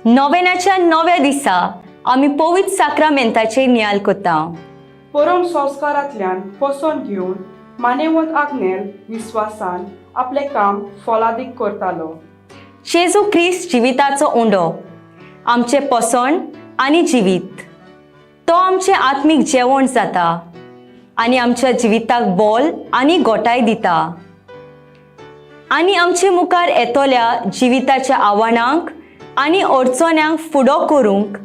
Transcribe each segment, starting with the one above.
नोवेनाच्या नव्या दिसा आमी पवित्र साक्रामेंताचेर नियाल करता. परम संस्कारांतल्यान पोसण घेवन मानेवंत आग्नेल विस्वासान आपलें काम फोलादीक करतालो. जेजू क्रिस्त जिविताचो उंडो, आमचें पोसण आनी जिवीत. तो आमचें आत्मीक जेवण जाता आनी आमच्या जिविताक बोल आनी गोटाय दिता आनी आमचे मुखार येतल्या जिविताच्या आव्हानांक आनी अडचण्यांक फुडो करूंक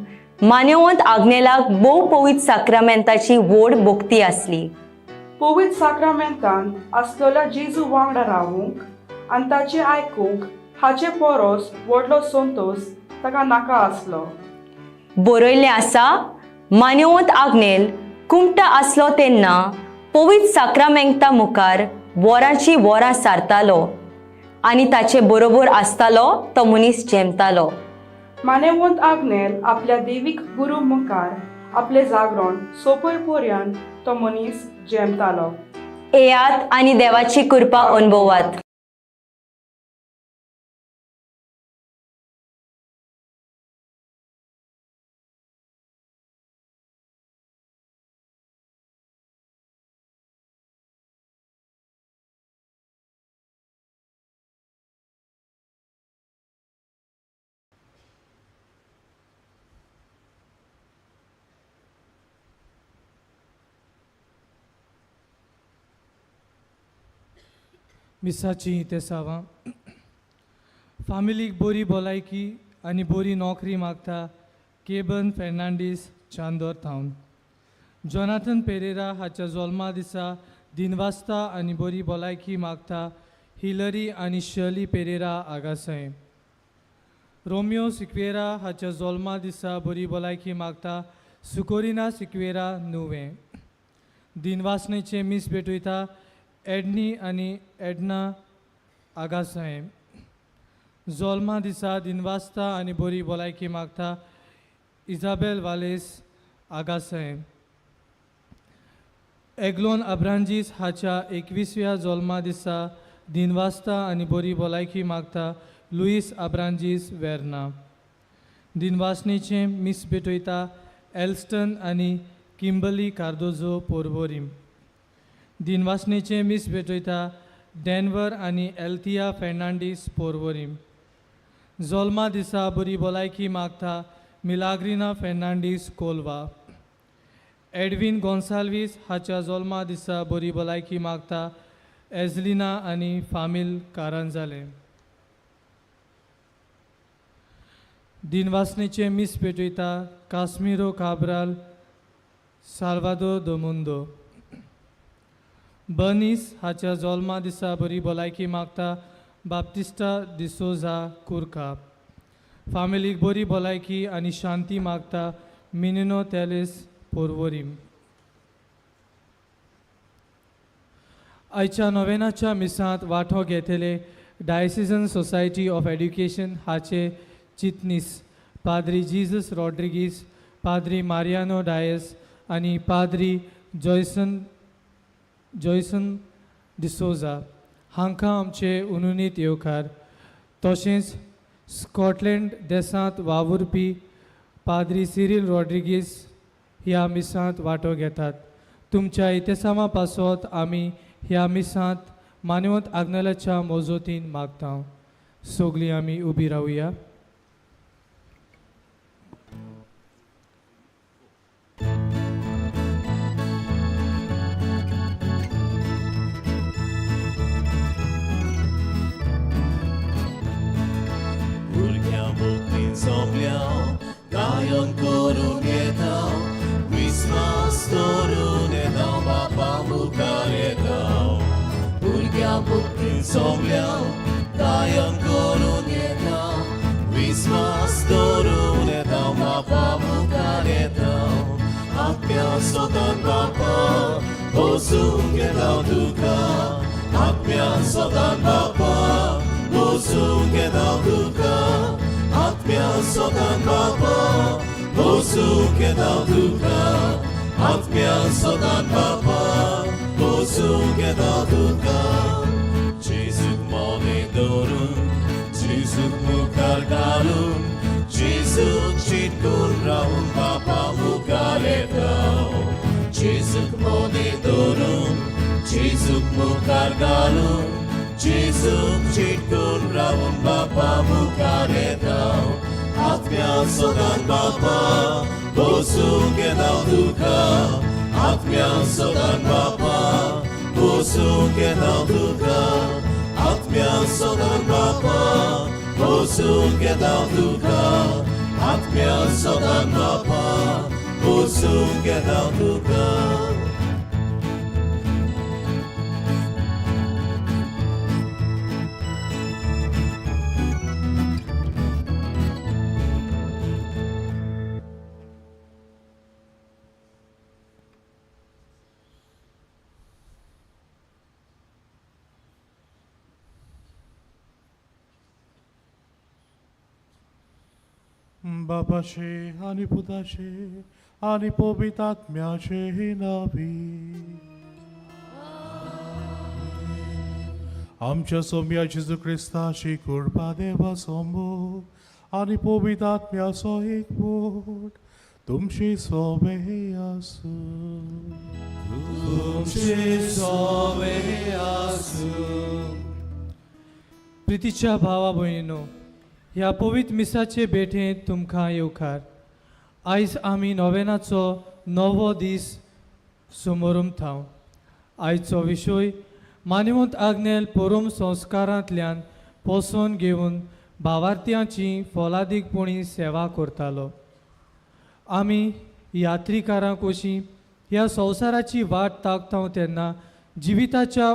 मानेवंत आग्नेलाक भोव पवित्र साक्रामेंताची व्हड भोक्ती आसली. पवित्र साक्रामेंतान आसलेल्या जेजू वांगडा रावूंक आनी ताचें आयकूंक हाचे परस व्हडलो संतोश ताका नाका आसलो. बरयल्लें आसा, मानेवंत आग्नेल कुमटा आसलो तेन्ना पवित्र साक्रामेंता मुखार वरांची वरां सारतालो आनी ताचे बरोबर आसतालो तो मनीस जेमतालो. मानेवंत आग्नेल आपल्या देवीक गुरू मुखार आपलें जागरण सोंपय पर्यंत तो मनीस जेमतालो. येयात आनी देवाची कृपा अनुभवात. मिसाची इतेसावां. फामिलीक बरी भलायकी आनी बरी नोकरी मागता केबन फेर्नांडीस चांदोर थावन. जोनाथन पेरेरा हाच्या जोल्मा दिसा दिनवास्ता आनी बरी भलायकी मागता हिलरी आनी शर्ली पेरेरा आगासय. रोमियो सिक्वेरा हाच्या जोल्मा दिसा बरी भलायकी मागता सुकोरिना सिक्वेरा नुवें. दिनवासनेचें मीस भेटयता एडनी आनी एडना आगासायम. जोल्मा दिसा दिनवास्ता आनी बरी भलायकी मागता इजाबेल वालेस आगासायम. एग्लोन अब्रांजीस हाच्या 21व्या जोल्मा दिसा दिनवास्ता आनी बरी भलायकी मागता लुईस अब्रांजीस वेर्ना. दिनवासनेचें मीस भेटयता एल्स्टन आनी किंबली कार्दोजो पोरवोरीम. दिनवासनेचें मीस भेटयता डॅनवर आनी एल्थिया फेर्नांडीस पोरवोरीम. जोल्मा दिसा बरी भलायकी मागता मिलाग्रिना फेर्नांडीस कोलवा. एडवीन गोन्साल्वीस हाच्या जोल्मा दिसा बरी भलायकी मागता एजलिना आनी फामील कारांजाले. दिनवासनेचें मीस भेटयता काश्मिरो काब्राल साल्वादोर दोमुंदो. बनीस हाच्या जोल्मा दिसा बरी भलायकी मागता बाप्तिस्टा डिसोजा कुरका. फामिलीक बरी भलायकी आनी शांती मागता मिनिनो तेलेस पोरवोरीम. आयच्या नोवेनाच्या मिसांत वांटो घेतले डायसिजन सोसायटी ऑफ एड्युकेशन हाचे चितनीस पाद्री जीजस रॉड्रिगीस, पाद्री मारियानो डायस आनी पाद्री जॉयसन जॉयसन डिसोजा हांकां आमचे उनुनीत येवकार. तशेंच स्कॉटलँड देसांत वावुरपी पाद्री सिरील रॉड्रिगीस ह्या मिसांत वांटो घेतात. तुमच्या इतेसामा पासत आमी ह्या मिसांत मानवत आग्नेलाच्या मोजोतीन मागता. सगळीं आमी उबी रावया. भुरग्यां मुक्तीन सोंपल्या गायन करून येता, विस्वास दवरून येता, बापा मुखार येता. भुरग्यां मुक्तीन सोंपल्या गायन करून येता, विस्वास दवरून येता, बापा मुखार येता. आत्म्या सोदान बापा बसूंक येता तुका, आत्म्या सोदान बापा बसूंक येता तुका, आत्म्या सोदान बापा बसूंक येता तुका, आत्म्या सोदान बापा बसूंक येता तुका. जेजूक मोने दवरून, जेजूक मुखार घालून, जेजूक चिटकून रावून बापा मुखार येता. जेजूक मोदी धरून, जेजूक मुखार घालून, जेजूक चिटकून रावून बापा मुखार येता. आत्म्या सदां बापा बसूंक येता तुका. आत्म्या सदां बापा बसूंक येता तुका. आत्म्या सदां बापा बसूंक येता तुका. आत्म्या सदां बापा बसूंक येता तुका. बापाचे आनी पुताचे आनी पवित्र आत्म्याचे नावी. आमच्या सोम्या जेजू क्रिस्ताची कृपा, देवाचो मोग आनी पवित्र आत्म्याचो एकवट तुमची सोबे आसूं. तुमचे सोवे आसूं. प्रितीच्या भावा भयणीनो, ह्या पवित्र मिसाचे भेटेंत तुमकां येवकार. आयज आमी नोवेनाचो नवो दीस समोरमथाव. आयचो विशय मानवंत आग्नेल पोरूम संस्कारांतल्यान पोसोन घेवन भावार्थ्यांची फोलादीकपणी सेवा करतालो. आमी यात्रीकारां कशीं ह्या संवसाराची वाट ताकता तेन्ना जिविताच्या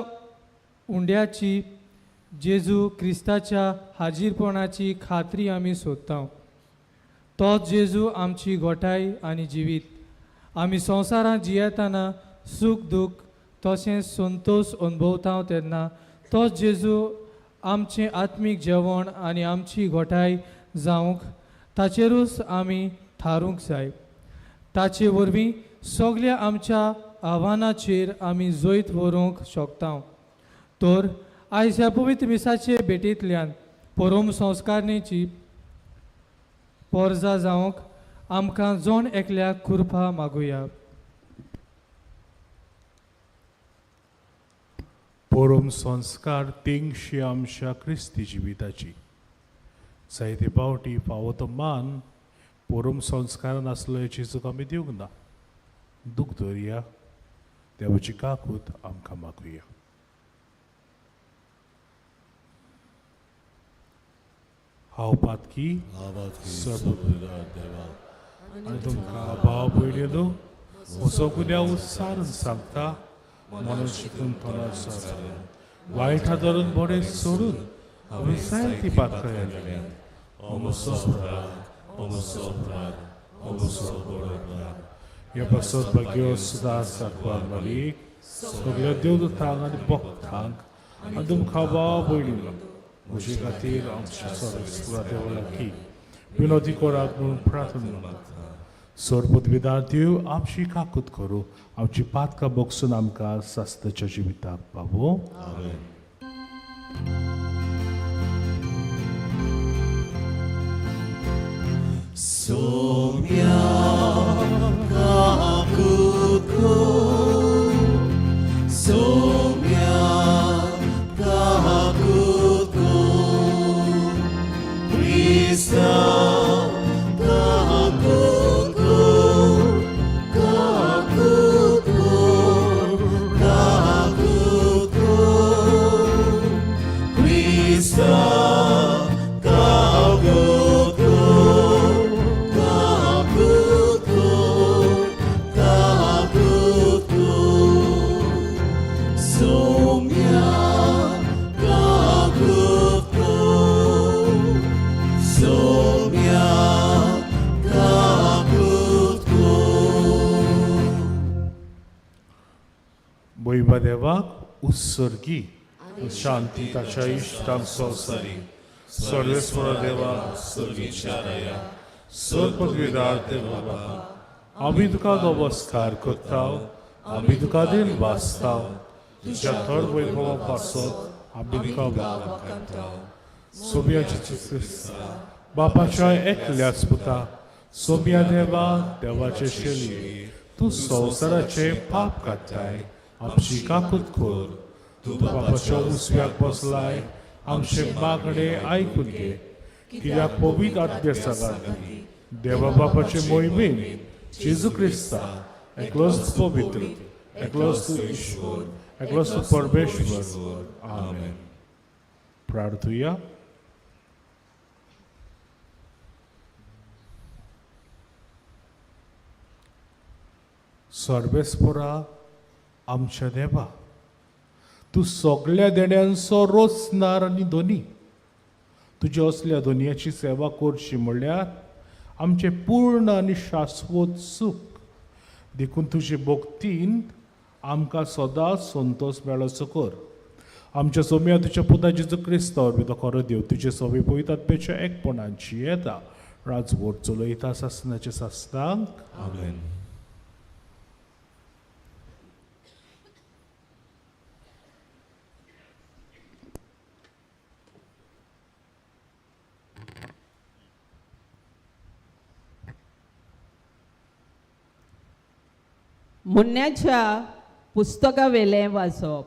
उंड्याची जेजू क्रिस्ताच्या हाजीरपणाची खात्री आमी सोदता. तोच जेजू आमची गोठाय आनी जिवीत. आमी संवसारांत जियेतना सूख दूख तशेंच संतोश अनुभवता तेन्ना तोच जेजू आमचें आत्मीक जेवण आनी आमची गोठाय जावंक ताचेरूच आमी थारूंक जाय. ताचे वरवीं सगल्या आमच्या आव्हानाचेर आमी जैत व्हरूंक शकता. तर आयज ह्या पवित्र मिसाचे भेटींतल्यान परम संस्कारणेची पोरजा जावंक आमकां जण एकल्याक कृपा मागुया. परम संस्कार तेंगशी आमच्या क्रिस्ती जिविताची. जायते पावटी फावो तो मान परम संस्कारान आसलो जेजूक आमी दिवंक ना. दूख दवरया, देवाची काकूत आमकां मागुया. हांव पातकी देवा आनी तुमकां भाव भयणीनो म्हजो गुन्यांव सारून सांगता म्हणून शिकून तोंडार वायट धरून बरें सोडून हांवें जायती पातकां केल्या. ह्या पासत भाग्यो सुदार सारको मारीक सगळ्या देवदूतांक आनी भक्तांक आनी तुमकां भाव भयणीनो म्हजे खातीर आमच्या सर्वेस्परा देवा लागीं विनोदी करात म्हणून प्रार्थना मागता. सर्वपदवीदार देव आमची काकूत करूं, आमची पातकां बगसून आमकां सास्ताच्या जिविताक पावो. आमेन. सोम्या काकूत कर, सोम्या काकूत कर, क्रिस्ता काकूत कर, काकूत कर, काकूत कर, क्रिस्ता काकूत कर, काकूत कर, काकूत कर, सोम्या काकूत कर, सोम्या काकूत कर. मोहिमा देवाक उत्सर्गी, शांती ताच्या इश्टांक संवसारी. सर्वेस्वर देवा, सर्गीच्या राया, सर्वपदवीदार देवा बापा, आमी तुका नमस्कार करता, आमी तुका दिन वाचता. तुज्या थड वैभवा पासत आमी तुका वाखाणता. सोबियाची क्रिस्ता बापाच्या एकल्याच पुता सोम्या देवा देवाचे शेली तूं संवसाराचे पाप काडटाय आमची काकूत कर. तूं बापाच्या उजव्याक बसलाय आमचे मागणे आयकून घे कित्याक पवित्र आत्म्या सांगात देवा बापाचे मोहिमेन जेजू क्रिस्ता एकलोच पवित्र एकलोच तूं ईश्वर एकलोच तूं परमेश्वर. आमेन. प्रार्थुया. सर्वेस्परा आमच्या देवा तूं सगल्या देण्यांचो रोचणार आनी धनी. तुज्या असल्या धनयाची सेवा करची म्हणल्यार आमचें पूर्ण आनी शाश्वत सूख. देखून तुजे भक्तीन आमकां सदांच संतोश मेळचो कर. आमच्या सोम्या तुज्या पुता जेजू क्रिस्तांव वरवीं तो खरो देव तुजे सोबे पवित्र आत्म्याच्या एकपणाची येता राजवट चलयता सासनाचे सासनाक. आमेन. मुन्न्याच्या पुस्तकावेलें वाचप.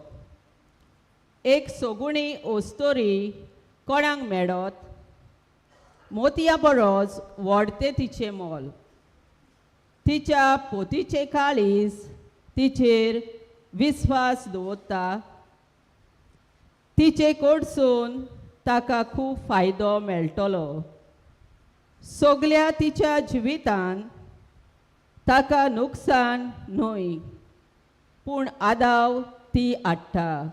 एक सगुणी ओस्तोरी कोणाक मेळत मोतया बरोच व्हडतें तिचें मोल. तिच्या पोतीचें काळीज तिचेर विस्वास दवरता. तिचे कडसून ताका खूब फायदो मेळटलो. सगल्या तिच्या जिवितान ताका नुकसान न्हय पूण आदाव ती हाडटा.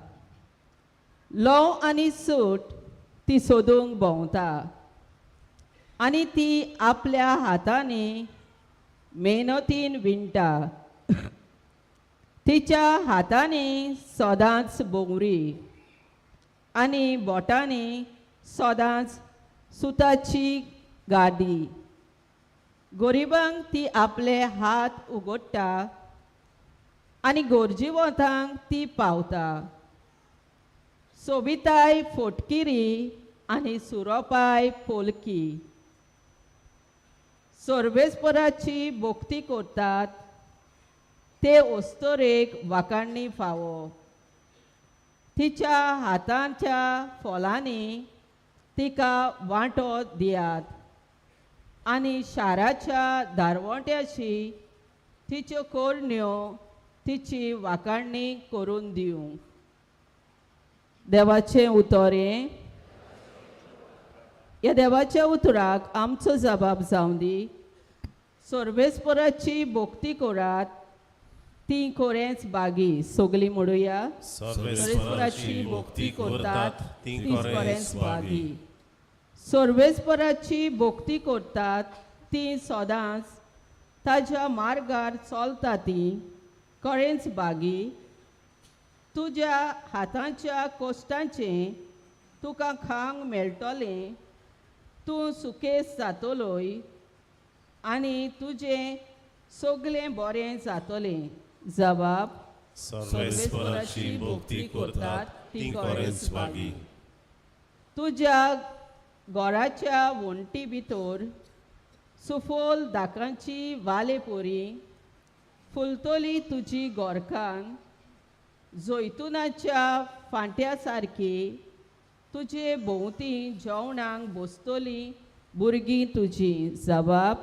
लोव आनी सूट ती सोदूंक भोंवता आनी ती आपल्या हातांनी मेहनतीन विणटा. तिच्या हातांनी सदांच भोंवरी आनी बोटांनी सदांच सुताची गादी. गरिबांक ती आपले हात उगडटा आनी गरजेवंतांक ती पावता. सोबिताय फोटकिरी आनी सुरोपाय पोलकी. सर्वेस्पराची भक्ती करतात ते ओस्तोरेक वाकाण्णी फावो. तिच्या हातांच्या फोलांनी तिका वांटो दियात आनी शाराच्या दारवंट्याशी तिच्यो कोरण्यो तिची वाकाण्णी करून दिवं. देवाचें उतर हें. ह्या देवाच्या उतराक आमचो जबाब जावं दी. सर्वेस्पराची भक्ती करात ती कोरेंच बागी. सगलीं म्हणुया. सर्वेस्पराची भक्ती करतात ती कोरेंच बागी. सर्वेस्पराची भक्ती करतात ती सदांच ताज्या मार्गार चलता ती करेंच बागी. तुज्या हातांच्या कोश्टांचें तुका खावंक मेळटलें. तूं सुकेस जातलोय आनी तुजें सगलें बरें जातलें. जबाब. सर्वेस्पराची भक्ती करतात ती कोरेंच बागी. तुज्या घराच्या वण्टी भितर सुफोल दाकांची वालेपुरी फुलतली. तुजी गोरखान जैतुनाच्या फांट्या सारकी तुजे भोंवती जेवणाक बसतली भुरगीं तुजी. जबाब.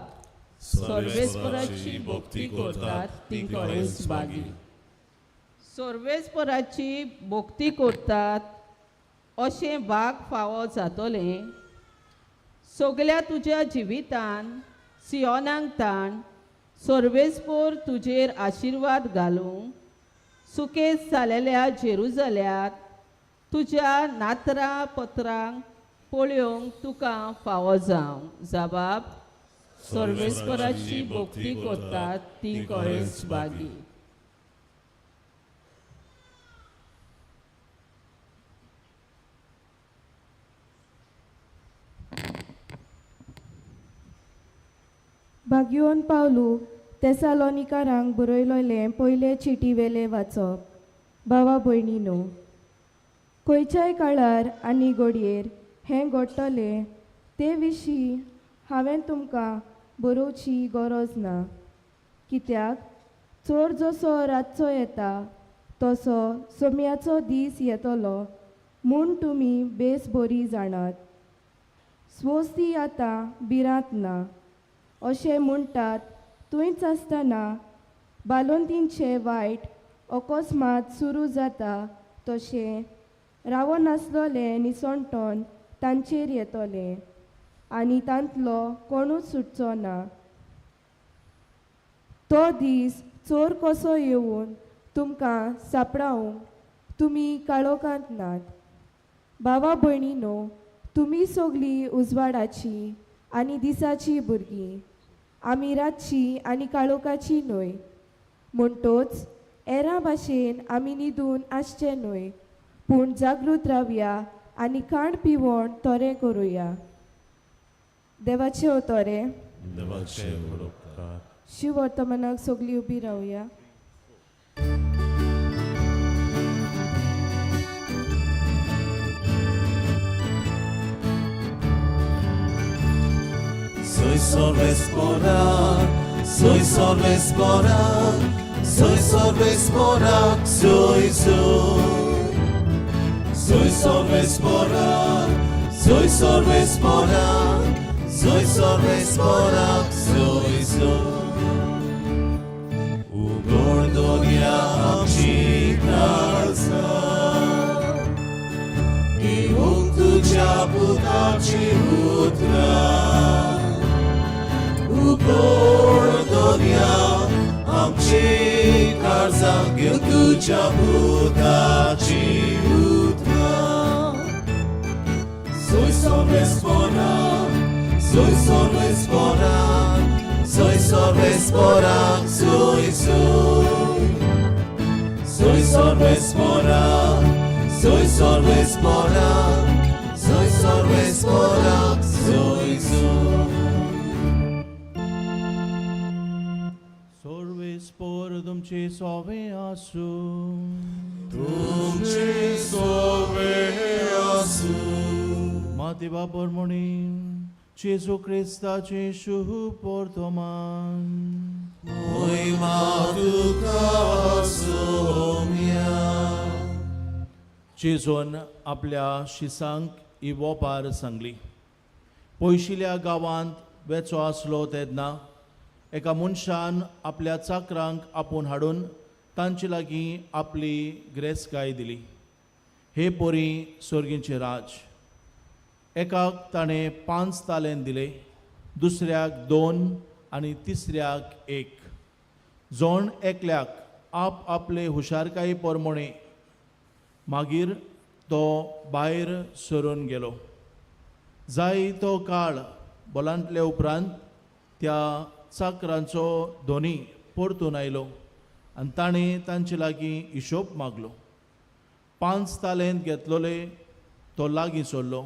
सर्वेस्पराची भक्ती करतात ती कोरेंच बागी. सर्वेस्पराची भक्ती करतात अशें भाग फावो जातलें. सगल्या तुज्या जिवितान सियोनाक ताण सर्वेस्पोर तुजेर आशिर्वाद घालूं. सुकेस जालेल्या जेरुजाल्यात तुज्या नातरां पत्रांक पळोवंक तुका फावो जावं. जबाब. सर्वेस्पराची भक्ती करतात ती कोरेंच बागी. भाग्योन पावलू तेसालोनिकारांक बरयलोलें पयले चिटीवेलें वाचप. भावा भयणीनो, खंयच्याय काळार आनी घडयेर हें घडटलें ते विशीं हांवें तुमकां बरोवची गरज ना, कित्याक चोर जसो रातचो येता तसो सोम्याचो दीस येतलो म्हूण तुमी बेस बरी जाणात. स्वस्ती आतां भिरांत ना अशें म्हणटात थंयच आसतना बालोंतींचें वायट अकस्मात सुरू जाता तशें रावनासलोलें निसणटोन तांचेर येतलें आनी तांतलो कोणूच सुटचो ना. तो दीस चोर कसो येवन तुमकां सापडावंक तुमी काळोखांत नात. भावा भयणीनो, तुमी सगळीं उजवाडाची आनी दिसाची भुरगीं, आमी रातची आनी काळोखाची न्हय. म्हणटोच एरा भाशेन आमी न्हिदून आसचे न्हय, पूण जागृत रावया आनी खाण पिवण तोरें करुया. देवाचे ओतोरे देवाचे व्हड उपकार. शिव वर्तमानाक सगळीं उबी रावया. Soy sorvespora, soy sorvespora, soy sorvespora, soy soy. Soy sorvespora, soy sorvespora, soy sorvespora, soy soy. उगड दोनया आमची काळजां, घेवंक तुज्या पुताची उतरां. उगड दोनया आमची काळजां, घेवंक तुज्या पुताची उतरां. Soy sorvespora, soy sorvespora, soy sorvespora, soy soy. Soy sorvespora, soy sorvespora, soy sorvespora, soy soy. सर्वेस्पोर तुमचे सोवे आसूं. तुमचे सोवे आसूं. माते बाबर म्हणी जेजू क्रिस्ताचे शुभ वर्तमान. मोहिमा तुका सोम्या. जेजून आपल्या शिसांक ही वोपार सांगली. पयशिल्या गांवांत वेचो आसलो तेन्ना एका मनशान आपल्या चाकरांक आपोवन हाडून तांचे लागीं आपली ग्रेसकाय दिली. हे पोरी सर्गीचें राज. एकाक ताणें 5 तालेंत दिले, दुसऱ्याक 2 आनी तिसऱ्याक 1. जोण एकल्याक आप आपले हुशारकाये प्रमाणे. मागीर तो भायर सरून गेलो. जाय तो काळ बोलांतले उपरांत त्या चाकरांचो धोनी परतून आयलो आनी ताणें तांचे लागीं हिशोब मागलो. 5 तालेंत घेतलोले तो लागीं सरलो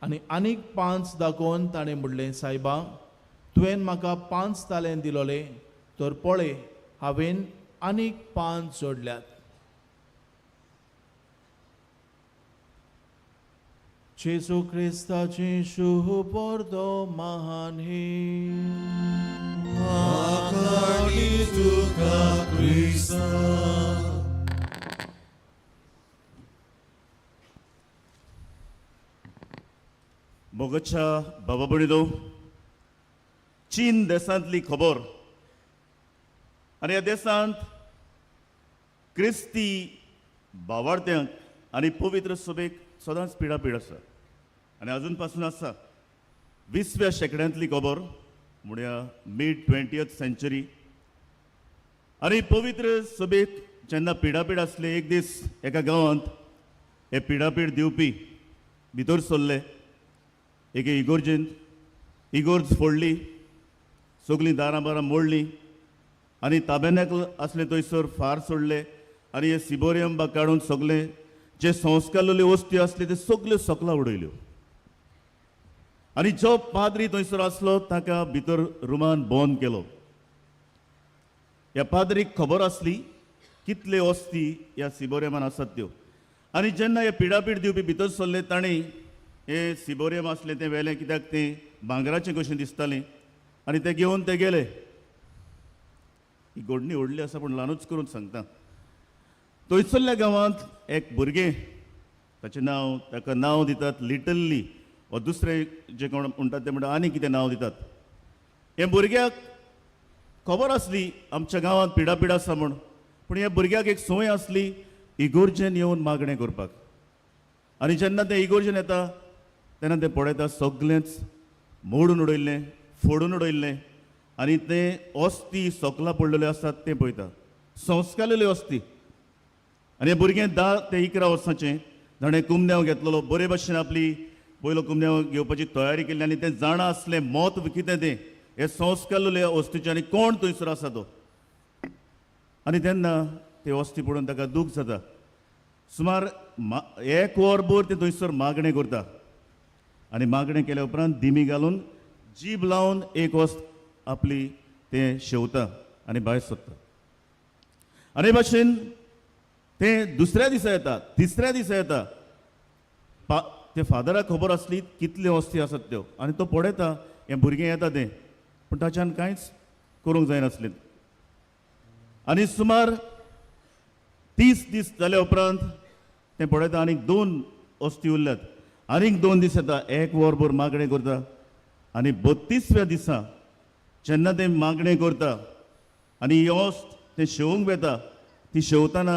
आनी आनीक 5 दाखोवन ताणें म्हणलें, सायबा, तुवें म्हाका 5 तालेंत दिलोले, तर पळय हांवें आनीक 5 जोडल्यात. जेजू क्रिस्ताचें शुभ वर्तमान हे. आकाणी तुका क्रिस्ता. मोगच्या बाबा भयणीनो, चीन देशांतली खबर आनी ह्या देशांत क्रिस्ती बावार्थ्यांक आनी पवित्र सभेक सदांच पिडापीड आसा आनी अजून पासून आसा. 20व्या शेंकड्यांतली खबर म्हळ्यार मीड 20th century. आनी पवित्र सभेक जेन्ना पिडापीड आसले, एक दीस एका गांवांत हे पिडापीड दिवपी भितर सरले एके इगोर्जेंत. इगोर्ज फोडली, सगळीं दारां बारां मोडलीं आनी ताबेनाकल आसलें थंयसर फार सोडले आनी हे सिबोरियम बा काडून सगळें जे संस्कारलेल्यो वस्तू आसल्यो त्यो सगल्यो सकला उडयल्यो. आनी जो पाद्री थंयसर आसलो ताका भितर रुमान बंद केलो. ह्या पाद्रीक खबर आसली कितल्यो वस्ती ह्या सिबोरियमान आसात त्यो. आनी जेन्ना हे पिडापीड दिवपी भितर सरले, तांणी हें सिबोरियम आसलें तें व्हेलें कित्याक तें भांगराचें कशें दिसतालें आनी तें घेवन ते गेले. ही घडणी व्हडली आसा पूण ल्हानूच करून सांगता. थंयसरल्या गांवांत एक भुरगें, ताचें नांव, ताका नांव दितात लिटल ली, वा दुसरे जे कोण म्हणटात ते म्हणटा आनी कितें नांव दितात. हे भुरग्याक खबर आसली आमच्या गांवांत पिडापीड आसा म्हूण, पूण ह्या भुरग्याक एक संवय आसली इगोर्जेन येवन मागणें करपाक. आनी जेन्ना तें इगोर्जेन येता तेन्ना तें पळयता सगळेंच मोडून उडयल्लें, फोडून उडयल्लें आनी तें अस्ती सकला पडलेल्यो आसात तें पळयता, संस्कारलेल्यो अस्ती. आनी हें भुरगें 10 ते 11 वर्सांचें, ताणें कुमन्यांव घेतलेलो, बरे भशेन आपली पयलो कुमन्यांव घेवपाची तयारी केल्ली आनी तें जाणा आसलें म्हत्व कितें तें हे संस्कारलेले वस्तूचें आनी कोण थंयसर आसा तो. आनी तेन्ना ते वस्ती पळोवन ताका दूख जाता. सुमार एक वर भर ते थंयसर मागणें करता आनी मागणें केल्या उपरांत दिमी घालून जीब लावन एक वस्त आपली तें शेवता आनी भायर सोदता. आनी भाशेन तें दुसऱ्या दिसा येता, तिसऱ्या दिसा येता. ते फादराक खबर आसली कितल्यो वस्ती आसात त्यो आनी तो पळयता हें भुरगें येता तें, पूण ताच्यान कांयच करूंक जायनासलें. आनी सुमार 30 दीस जाल्या उपरांत तें पळयता आनीक 2 वस्ती उरल्यात, आनीक 2 दीस येता, एक वरभर मागणें करता. आनी 32व्या दिसा जेन्ना तें मागणें करता आनी ही वस्त तें शेवंक वेता, ती शेवतना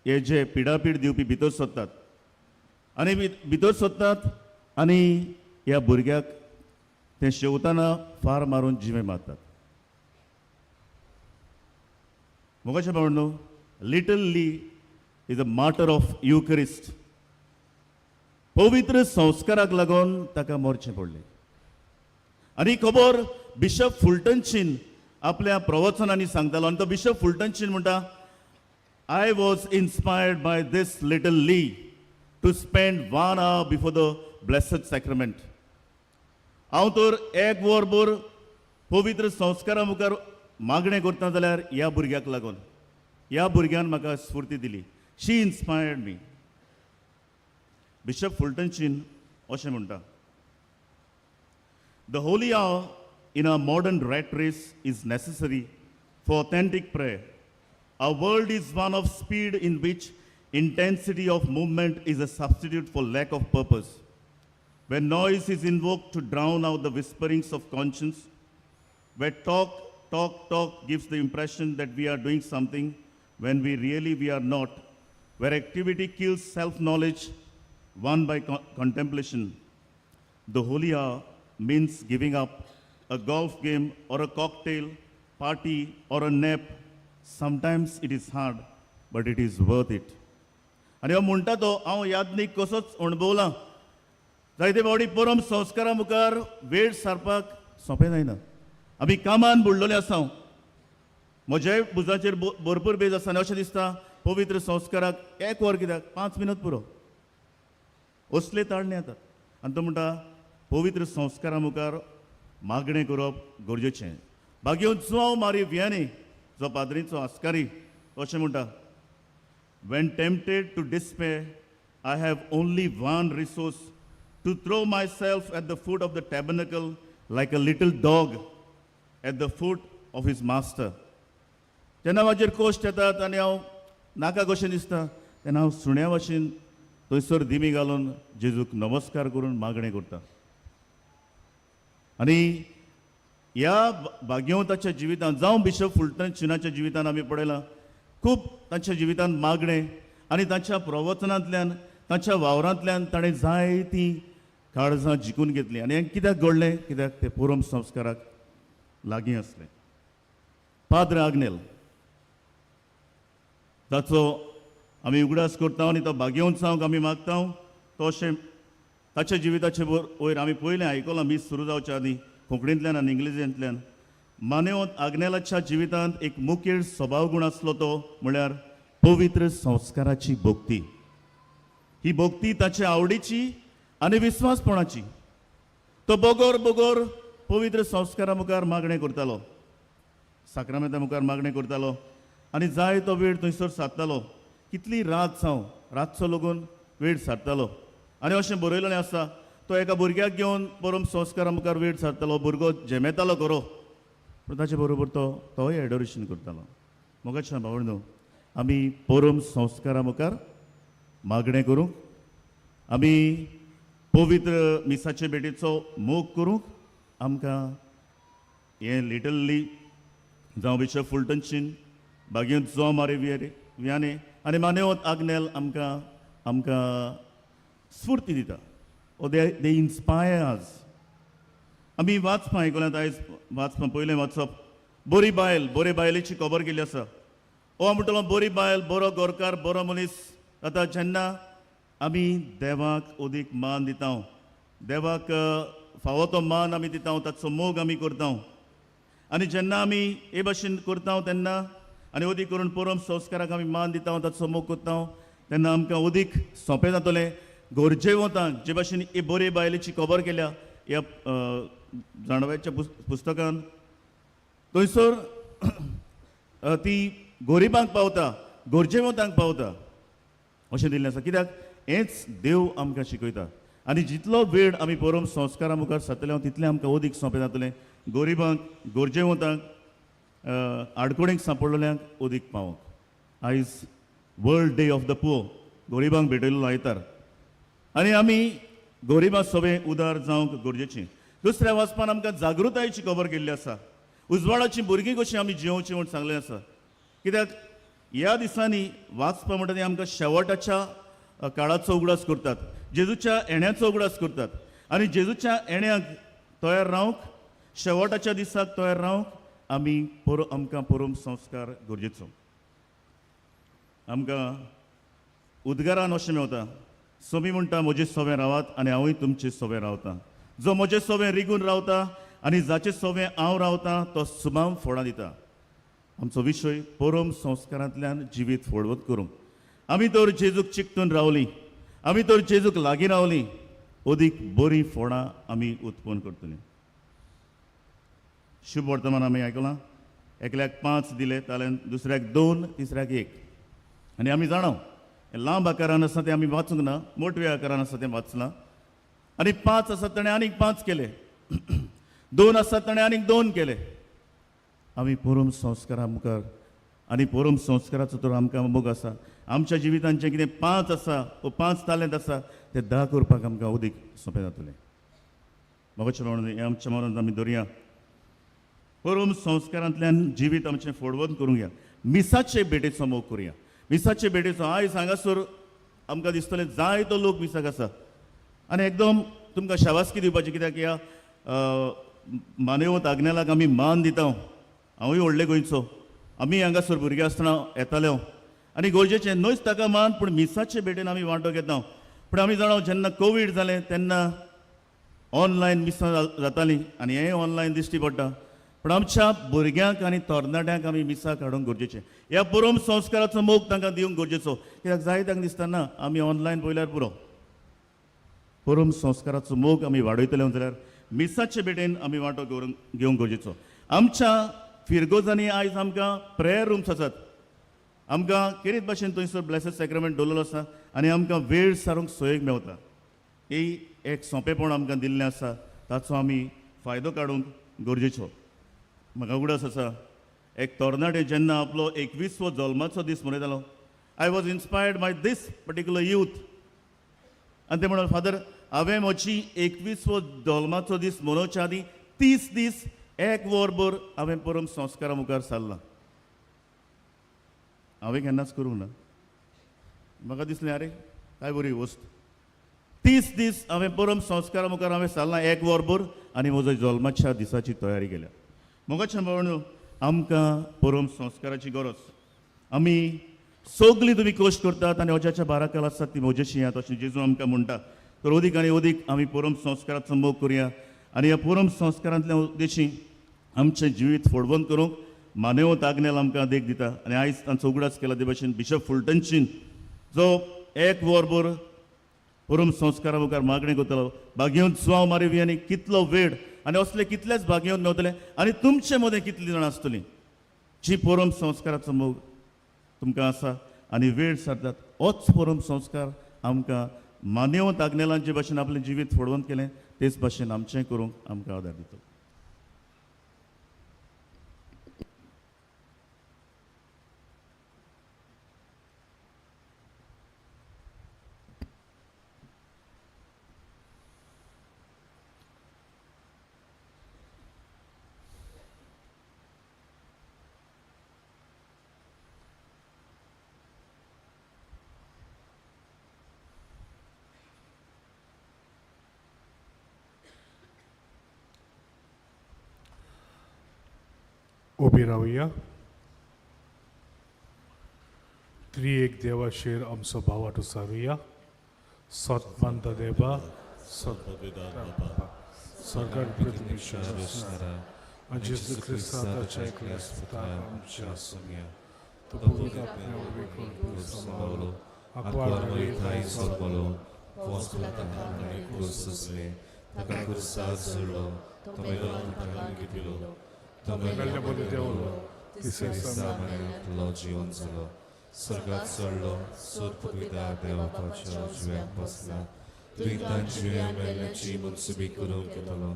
हे जे पिडापीड दिवपी भितर सोदतात आनी भितर सोदतात आनी ह्या भुरग्याक तें शेवतना फार मारून जिवे मारतात. मोगाच्या भावंडो, Little Lee is a martyr of Eucharist. पवित्र संस्काराक लागून ताका मरचें पडलें. आनी खबर बिशप फुलटनशीन आपल्या प्रवचनांनी सांगतालो आनी तो बिशप फुलटनशीन म्हणटा, I was inspired by this little Lee to spend 1 hour before the blessed sacrament. हांव तर एक वरभर पवित्र संस्कारा मुखार मागणें करता जाल्यार ह्या भुरग्याक लागून, ह्या भुरग्यान म्हाका स्फूर्ती दिली. She inspired me. Bishop Fulton Sheen अशें म्हणटा, The holy hour in a modern rat race is necessary for authentic prayer. Our world is one of speed in which intensity of movement is a substitute for lack of purpose. When noise is invoked to drown out the whisperings of conscience, where talk, talk, talk gives the impression that we are doing something when we really we are not, where activity kills self-knowledge won by contemplation, the holy hour means giving up a golf game or a cocktail party or a nap. Sometimes it is hard, but it is worth it. आनी हो म्हणटा तो हांव यादनीक कसोच अणभवला. जायते फावटी परम संस्कारा मुखार वेळ सारपाक सोंपें जायना. आमी कामान बुडलेले आसा, म्हज्याय भुजाचेर भरपूर बेज आसा आनी अशें दिसता पवित्र संस्काराक एक वर कित्याक 5 मिनट पुरो, असले ताळणे येतात. आनी तो म्हणटा पवित्र संस्कारा मुखार मागणें करप गरजेचें. बागेवन जुआंव मारी वियानी जो पाद्रीचो आस्कारी अशें म्हणटा, When tempted to despair, I have only one resource, to throw myself at the foot of the tabernacle like a little dog at the foot of his master. जेन्ना म्हाजेर कश्ट येतात आनी हांव नाका कशें दिसता तेन्ना हांव सुण्या भशेन थंयसर दिमी घालून जेजूक नमस्कार करून मागणें करता. आनी ह्या भाग्यवंताच्या जिवितांत जावं बिशप फुलटन शिनाच्या जिवितांत आमी पळयलां खूब तांच्या जिवितांत मागणें आनी तांच्या प्रवचनांतल्यान तांच्या वावरांतल्यान ताणें जायतीं काळजां जिखून घेतलीं. आनी हें कित्याक घडलें? कित्याक ते परम संस्काराक लागीं आसले. पाद्र आग्नेल ताचो आमी उगडास करता आनी तो भाग्यवंत जावंक आमी मागता. तो अशें ताच्या जिविताचे वयर आमी पयलें आयकलां मीस सुरू जावच्या आदीं कोंकणींतल्यान आनी इंग्लिजींतल्यान. मानेवंत आग्नेलाच्या जिवितांत एक मुखेल स्वभाव गूण आसलो तो म्हळ्यार पवित्र संस्काराची भक्ती. ही भक्ती ताच्या आवडीची आनी विस्वासपणाची. तो बगोर बगोर पवित्र संस्कारा मुखार मागणें करतालो, साक्रामेंता मुखार मागणें करतालो आनी जाय तो वेळ थंयसर सारतालो. कितली रात जावं, रातचो लगून वेळ सारतालो. आनी अशें बरयलेलें आसा, तो एका भुरग्याक घेवन परम संस्कारा मुखार वेळ सारतालो. भुरगो झेमेतालो खरो, पूण ताचे बरोबर तो तोय एडोरेशन करतालो. मोगाच्या भावंडो, आमी परम संस्कारा मुखार मागणें करूंक, आमी पवित्र मिसाचे भेटीचो मोग करूंक आमकां हें लिटरली जावं बिशप फुलटनशीन बागेंत जो मारे वियाने आनी मानेवत आग्नेल आमकां आमकां स्फूर्ती दिता. ओ दे दे इन्स्पायर आज. आमी वाचपां आयकल्यात आयज, वाचपां पयलें वाचप बरी बायल, बरे बायलेची खबर केल्ली आसा. ओ हांव म्हणटलो बरी बायल, बरो गोरकार, बरो मनीस. आतां जेन्ना आमी देवाक अदीक मान दिता, देवाक फावो तो मान आमी दिता, ताचो मोग आमी करता, आनी जेन्ना आमी हे भाशेन करता तेन्ना आनी अदीक करून परम संस्काराक आमी मान दिता, ताचो मोग करता तेन्ना आमकां अदीक सोंपें जातलें गरजेवंतांक. जे भाशेन ही बरे बायलेची खबर केल्या ह्या जाणव्याच्या पुस्तकान, थंयसर ती गरिबांक पावता, गरजेवंतांक पावता अशें दिल्लें आसा. कित्याक हेंच देव आमकां शिकयता. आनी जितलो वेळ आमी परम संस्कारा मुखार सरतले तितलें आमकां अदीक सोंपें जातलें गरिबांक, गरजेवंतांक, आडकोणीक सांपडलेल्यांक अदीक पावोंक. आयज world day of the poor, गरिबांक भेटयल्लो आयतार, आनी आमी गरिबां सगळें उदार जावंक गरजेचें. दुसऱ्या वाचपान आमकां जागृतायेची खबर केल्ली आसा. उजवाडाची भुरगीं कशीं आमी जियोवची म्हूण सांगलें आसा. कित्याक ह्या दिसांनी वाचपा म्हणटा ती आमकां शेवटाच्या काळाचो उगडास करतात, जेजूच्या येण्याचो उगडास करतात. आनी जेजूच्या येण्याक तयार रावंक, शेवटाच्या दिसाक तयार रावंक आमी आमकां परम संस्कार गरजेचो. आमकां उद्गारान अशें मेवता, सोमी म्हणटा म्हजे सोवें रावात आनी हांवूय तुमचे सोवें रावता. जो म्हजे सोवें रिगून रावता आनी जाचे सोवें हांव रावता तो सुमाम फोडां दिता. आमचो विशय परम संस्कारांतल्यान जिवीत फोडवत करूंक. आमी तर जेजूक चिकटून रावलीं, आमी तर जेजूक लागीं रावलीं, अदीक बरीं फोडां आमी उत्पन्न करतलीं. शुभ वर्तमान आमी आयकलां, एकल्याक 5 दिले ताल्यान, दुसऱ्याक 2, तिसऱ्याक 1. आनी आमी जाणा लांब आकारान आसा तें आमी वाचूंक ना, मोटव्या आकारान आसा तें वाचलां. आनी 5 आसात ताणें आनीक 5 केले, 2 आसात ताणें आनीक 2 केले. आमी परम संस्कारा मुखार आनी परम संस्काराचो तर आमकां मोग आसा. आमच्या जिवितांत जें कितें 5 आसा वो 5 तालेंत आसा तें 10 करपाक आमकां अदीक सोंपें जातलें. म्हाका म्हणून हें आमच्या मनांत आमी धरया, परम संस्कारांतल्यान जिवीत आमचें फोडवंत करूंक या. मिसाचे भेटेचो मोग करुया. मिसाचे भेटेचो आयज हांगासर आमकां दिसतलें जायतो लोक मिसाक आसा आनी एकदम तुमकां शाबासकी दिवपाची, कित्याक ह्या मानेवत आग्नेलाक आमी मान दिता. हांवूय व्हडले गोंयचो, आमी हांगासर भुरगे आसतना येताले आनी गरजेचें न्हयच ताका मान, पूण मिसाचे भेटेन आमी वांटो घेता. पूण आमी जाणा जेन्ना कोवीड जालें तेन्ना ऑनलायन मिसां जातालीं आनी हें ऑनलायन दिश्टी पडटा. पूण आमच्या भुरग्यांक आनी तरणाट्यांक आमी मिसाक हाडूंक गरजेचें. ह्या परम संस्काराचो मोग तांकां दिवंक गरजेचो, कित्याक जाय तांकां दिसता ना आमी ऑनलायन पळयल्यार पुरो. परम संस्काराचो मोग आमी वाडयतले जाल्यार मिसाचे भेटेन आमी वांटो घेवंक गरजेचो. आमच्या फिरगोजांनी आयज आमकां प्रेयर रुम्स आसात, आमकां केरीत भाशेन थंयसर ब्लेसेड सॅक्रामेंट दवरलेलो आसा आनी आमकां वेळ सारूंक सोयीक मेवता. ही एक सोंपेपण आमकां दिल्लें आसा, ताचो आमी फायदो काडूंक गरजेचो. म्हाका उगडास आसा एक तरणाटे जेन्ना आपलो 21वो जल्माचो दीस मनयतालो, I was inspired by this particular youth. आनी ते म्हणून, फादर हांवें म्हजी 21वो जल्माचो दीस मनोवच्या आदीं 30 दीस एक वरभर हांवें परम संस्कारा मुखार सारलां. हांवें केन्नाच करूंक ना. म्हाका दिसलें आरे काय बरी वस्त. 30 दीस हांवें परम संस्कारा मुखार हांवें सारलां एक वरभर आनी म्हजो जल्माच्या दिसाची तयारी केल्या. मोगाच्या भावांनो, आमकां परम संस्काराची गरज. आमी सगळीं तुमी कश्ट करतात आनी अजाच्या बाराकाल आसात ती म्हजेशी येतात अशें जेजू आमकां म्हणटा. तर अदीक आनी अदीक आमी परम संस्काराचो मोग करुया आनी ह्या परम संस्कारांतल्या उद्देशी आमचें जिवीत फोडवंत करूंक मानेवत आग्नेल आमकां देख दिता. आनी आयज तांचो उगडास केला ते भाशेन बिशप फुलटनशीन जो एक वरभर परम संस्कारा मुखार मागणें करतलो, भाग्यवंत सुवाव मारवी आनी कितलो वेळ आनी असले कितलेच भाग्यवंत मेवतले आनी तुमचे मदें कितलीं जाणां आसतलीं जी परम संस्काराचो मोग तुमकां आसा आनी वेळ सारतात. होच परम संस्कार आमकां मान्यवंत आग्नेलान जे भाशेन आपलें जिवीत फडवंत केलें तेच भाशेन आमचें करूंक आमकां आदार दितलो. उबी रावया. त्रिएक देवाशेर आमचो भावाट उसारुया. सतमंत देवा सतबाबा सरकार प्रतिमिशा जेजू क्रिस्ताच्या एकल्या पुताक आमच्या सोम्या तो पवित्र आत्म्या वरवीं करून सांबाळलो आंकवार मरी थांय जल्मलो पोंस पिलाताक क्रूस सोंसलें ताका खुर्सार चडलो तो मेलो ताका घेतिलो तो मेल्ल्या मदीं देंवलो तिसऱ्या दिसा मरणांतलो जिवन जालो स्वर्गात चडलो सोद पिता देवाच्या उजव्याक बसला दुयेंतां जिव्या मेल्ल्याची मनसुबी करूंक येतलो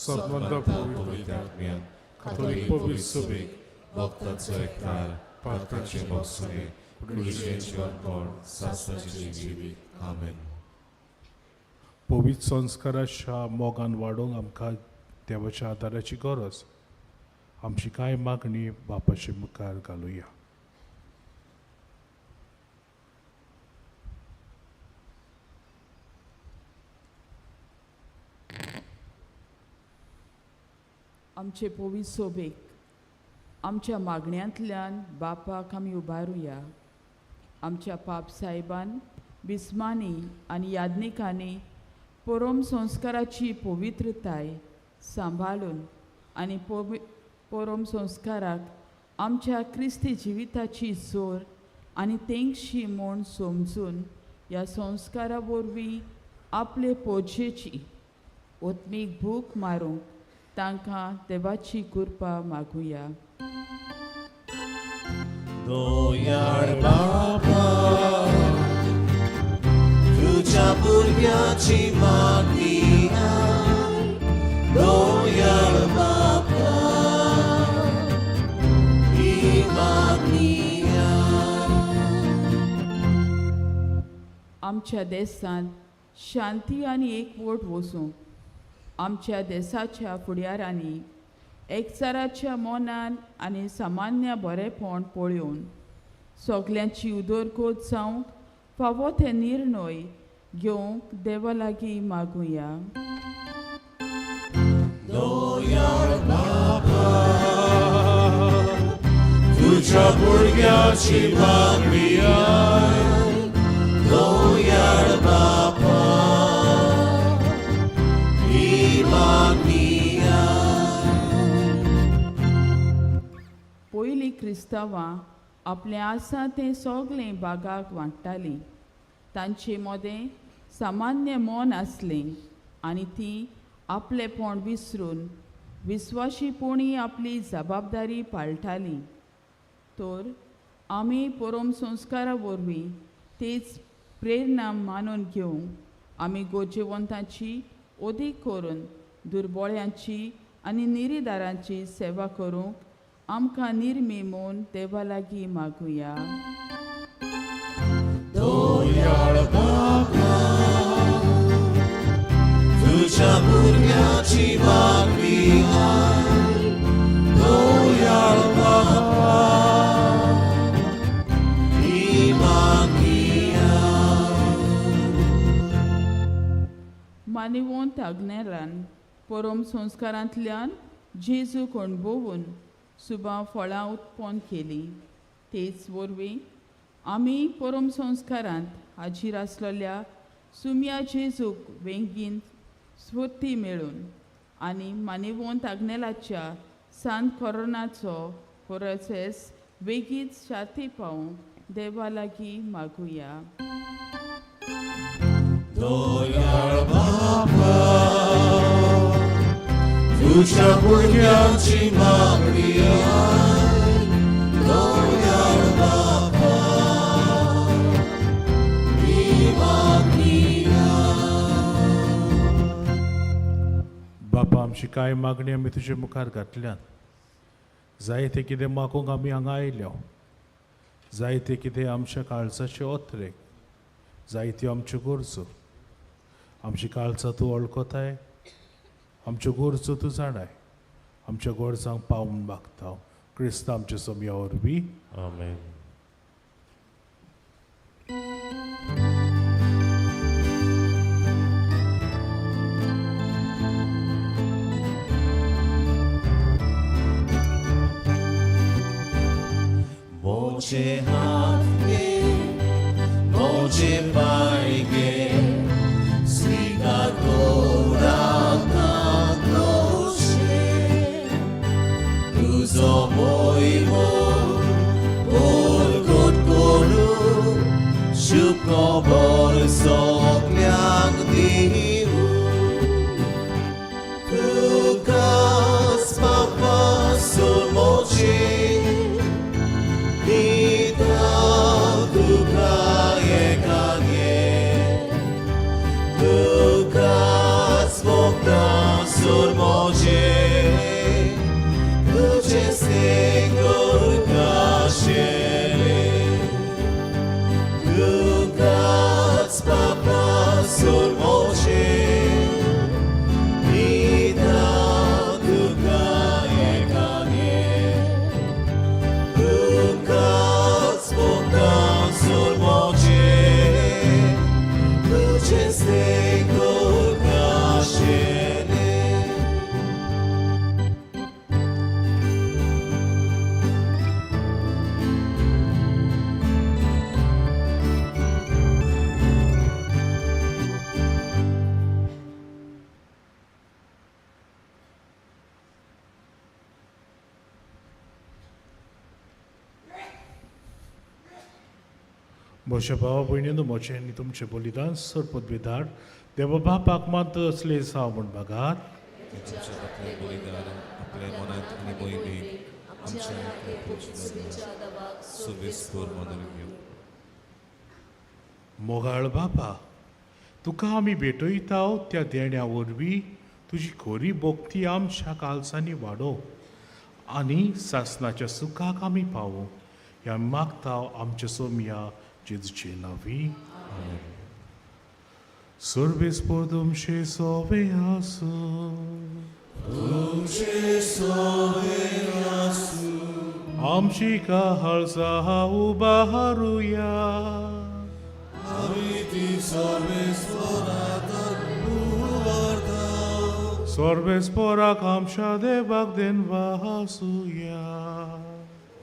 सतमंत पवित्र आत्म्यान कातोलीक पवित्र सुबीक भक्ताचो एकठार पातकाचें भोगसणें कुडीचें जिवनपण सासणाचें जिवीत. आमेन. पवित्र संस्काराच्या मोगान वाडोवंक आमकां देवाच्या आदाराची गरज. आमची कांय मागणी बापाचे मुखार घालुया. आमचे पवित्र सोबेक आमच्या मागण्यांतल्यान बापाक आमी उबारुया. आमच्या पाप साहेबान बिस्मानी आनी याज्ञिकांनी परम संस्काराची पवित्रताय सांबाळून आनी परम संस्काराक आमच्या क्रिस्ती जिविताची जोर आनी तेंगशी म्हूण समजून ह्या संस्कारा वरवीं आपले पोजेची ओतमीक भूक मारूंक तांकां देवाची कृपा मागुया. दोयाळ बाबा तुझ्या भुरग्याची मागणी दोयाळ बाबा ही मागणी. आमच्या देशांत शांती आनी एकवट वसूंक आमच्या देशाच्या फुडारांनी एकचाराच्या मनान आनी सामान्य बरेपण पळोवन सगल्यांची उदरगत जावंक फावो ते निर्णय घेवंक देवा लागीं मागुया. दोयाळ बाबा तुझ्या भुरग्याची मागणी दोयाळ बाबा ही मागणी. पयलीं क्रिस्तांवां आपलें आसा तें सगलें बागाक वांट्टालीं. तांचे मदें सामान्य मन आसलें आनी तीं आपलेपण विसरून विस्वाशीपणी आपली जबाबदारी पाळटालीं. तर आमी परम संस्कारा वरवीं तेच प्रेरणा मानून घेवंक आमी गरजेवंतांची अदीक करून दुर्बळ्यांची आनी निरीदारांची सेवा करूंक आमकां निर्मी म्हूण देवा लागीं मागुया. दोयाळ बाबा तुझ्या भुरग्याची मागणी दोयाळ बाबा ही मागणी. मानिवंत आग्नेलान परम संस्कारांतल्यान जेजूक अणभवून सुबा फळां उत्पन्न केलीं. तेच वरवीं आमी परम संस्कारांत हाजीर आसलेल्या सुम्या जेजूक वेंगीन स्फूर्ती मेळून आनी मानिवंत आग्नेलाच्या सांत कोरोनाचो प्रोसेस वेगीच शाती पावूंक देवा लागीं मागुया. दोयाळ बाबा तुझ्या भुरग्याची मागणी दोयाळ बाबा ही मागणी. कांय मागणी आमी तुजे मुखार घातल्यात. जायते कितें मागूंक आमी हांगा आयल्या, जायते कितें आमच्या काळजाचे ओतरेक, जायत्यो आमच्यो गरजो. आमची काळजां तूं वळखताय, आमच्यो गरजो तूं जाणाय, आमच्या गरजांक पावून मागता क्रिस्त आमच्या सोमया वरवीं. आमेन. मोजे हात गे, मोजे पाय गे, स्वीकार तुजो मोयमो बोलकोट करू शुभ खबर सगल्यांक दिवं. तुकाच बापा सोमोचे दिता तुका एकागे, तुकाच मोगता सोमोचे तुझे सेंगोर काशेले, तुकाच बापा सोमोचे दिता तुका एकागे, तुकाच मोगता सोमोचे तुझे सेंगोर काशेले. म्हज्या भावा भयणीनो, म्हजें आनी तुमचें बलिदान सर पदवीदार देवा बापाक मात असले जावं म्हूण मागात. तुमच्या आपले बलिदान आपल्या मनांत आनी मोहिमेक आमच्या सुवेस्पूर मनून घेवं. मोगाळ बापा, तुका आमी भेटयता त्या देण्या वरवीं तुजी खरी भक्ती आमच्या काळजांनी वाडोव आनी सासणाच्या सुखाक आमी पावूं ह्या मागता आमच्या सोमया जेजूचे नांवी. सर्वेस्पोर तुमचे सोवे आसूं. तुमचे सोवे आसूं. आमची काळजां उबारुया. आमी ती सर्वेस्पराक उबारता. सर्वेस्पोराक आमच्या देवाक देनवासुया.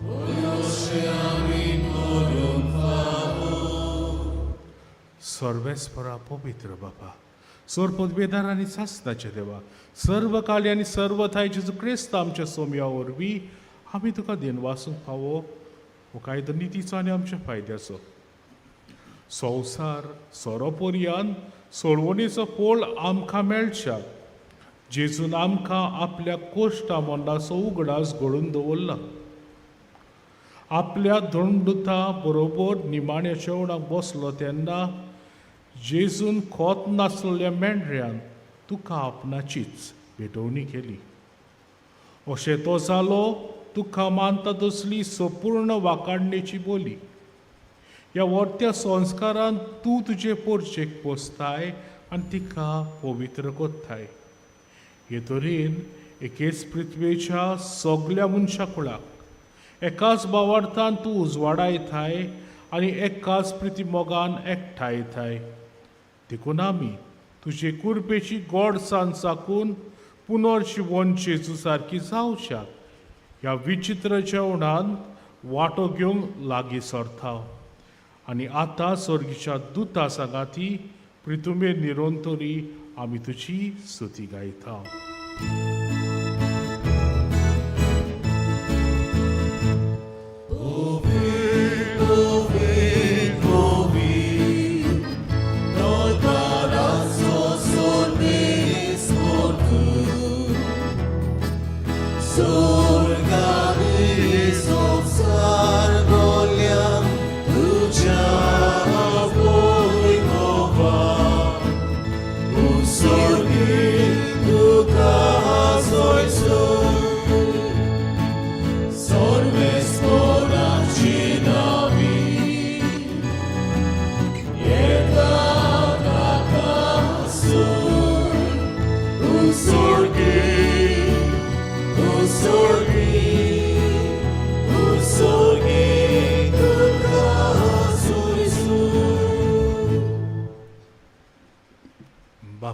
अशें आमी करूंक फावो. सर्वेस्परा पवित्र बापा, सोर पदवेदार आनी सासनाचे देवा, सर्व काली आनी सर्व थाय जेजू क्रिस्त आमच्या सोमया वरवीं आमी तुका देनवासूंक फावो हो कायदो नितीचो आनी आमच्या फायद्याचो. संवसार सोरोपोरयान सोडवणेचो पोळ आमकां मेळच्या जेजून आमकां आपल्या कोश्टा मोंडाचो उगडास घडून दवरला. आपल्या धोंडुता बरोबर निमाण्या जेवणाक बसलो तेन्ना जेजून खोत नासलेल्या मेंढऱ्यान तुका आपणाचीच भेटवणी केली. अशें तो जालो तुका मानता तसली संपूर्ण वाकाडणेची बोली. ह्या वर्त्या संस्कारान तूं तुजे पोरचेक पोसताय आनी तिका पवित्र कोत्ताय. हे तरेन एकेच पृथ्वेच्या सगल्या मनशा कुळाक एकाच बावार्थान तूं उजवाडायताय आनी एकाच प्रिती मोगान एकठांयताय. देखून आमी तुजे कुरपेची गोडसाण चाकून पुनर्जिवन जेजू सारकी जावच्या ह्या विचित्र जेवणान वांटो घेवंक लागीं सरता. आनी आतां सर्गीच्या दुता सांगाती प्रितुमे निरंतरी आमी तुजी स्तुती गायता. Sorgi, tu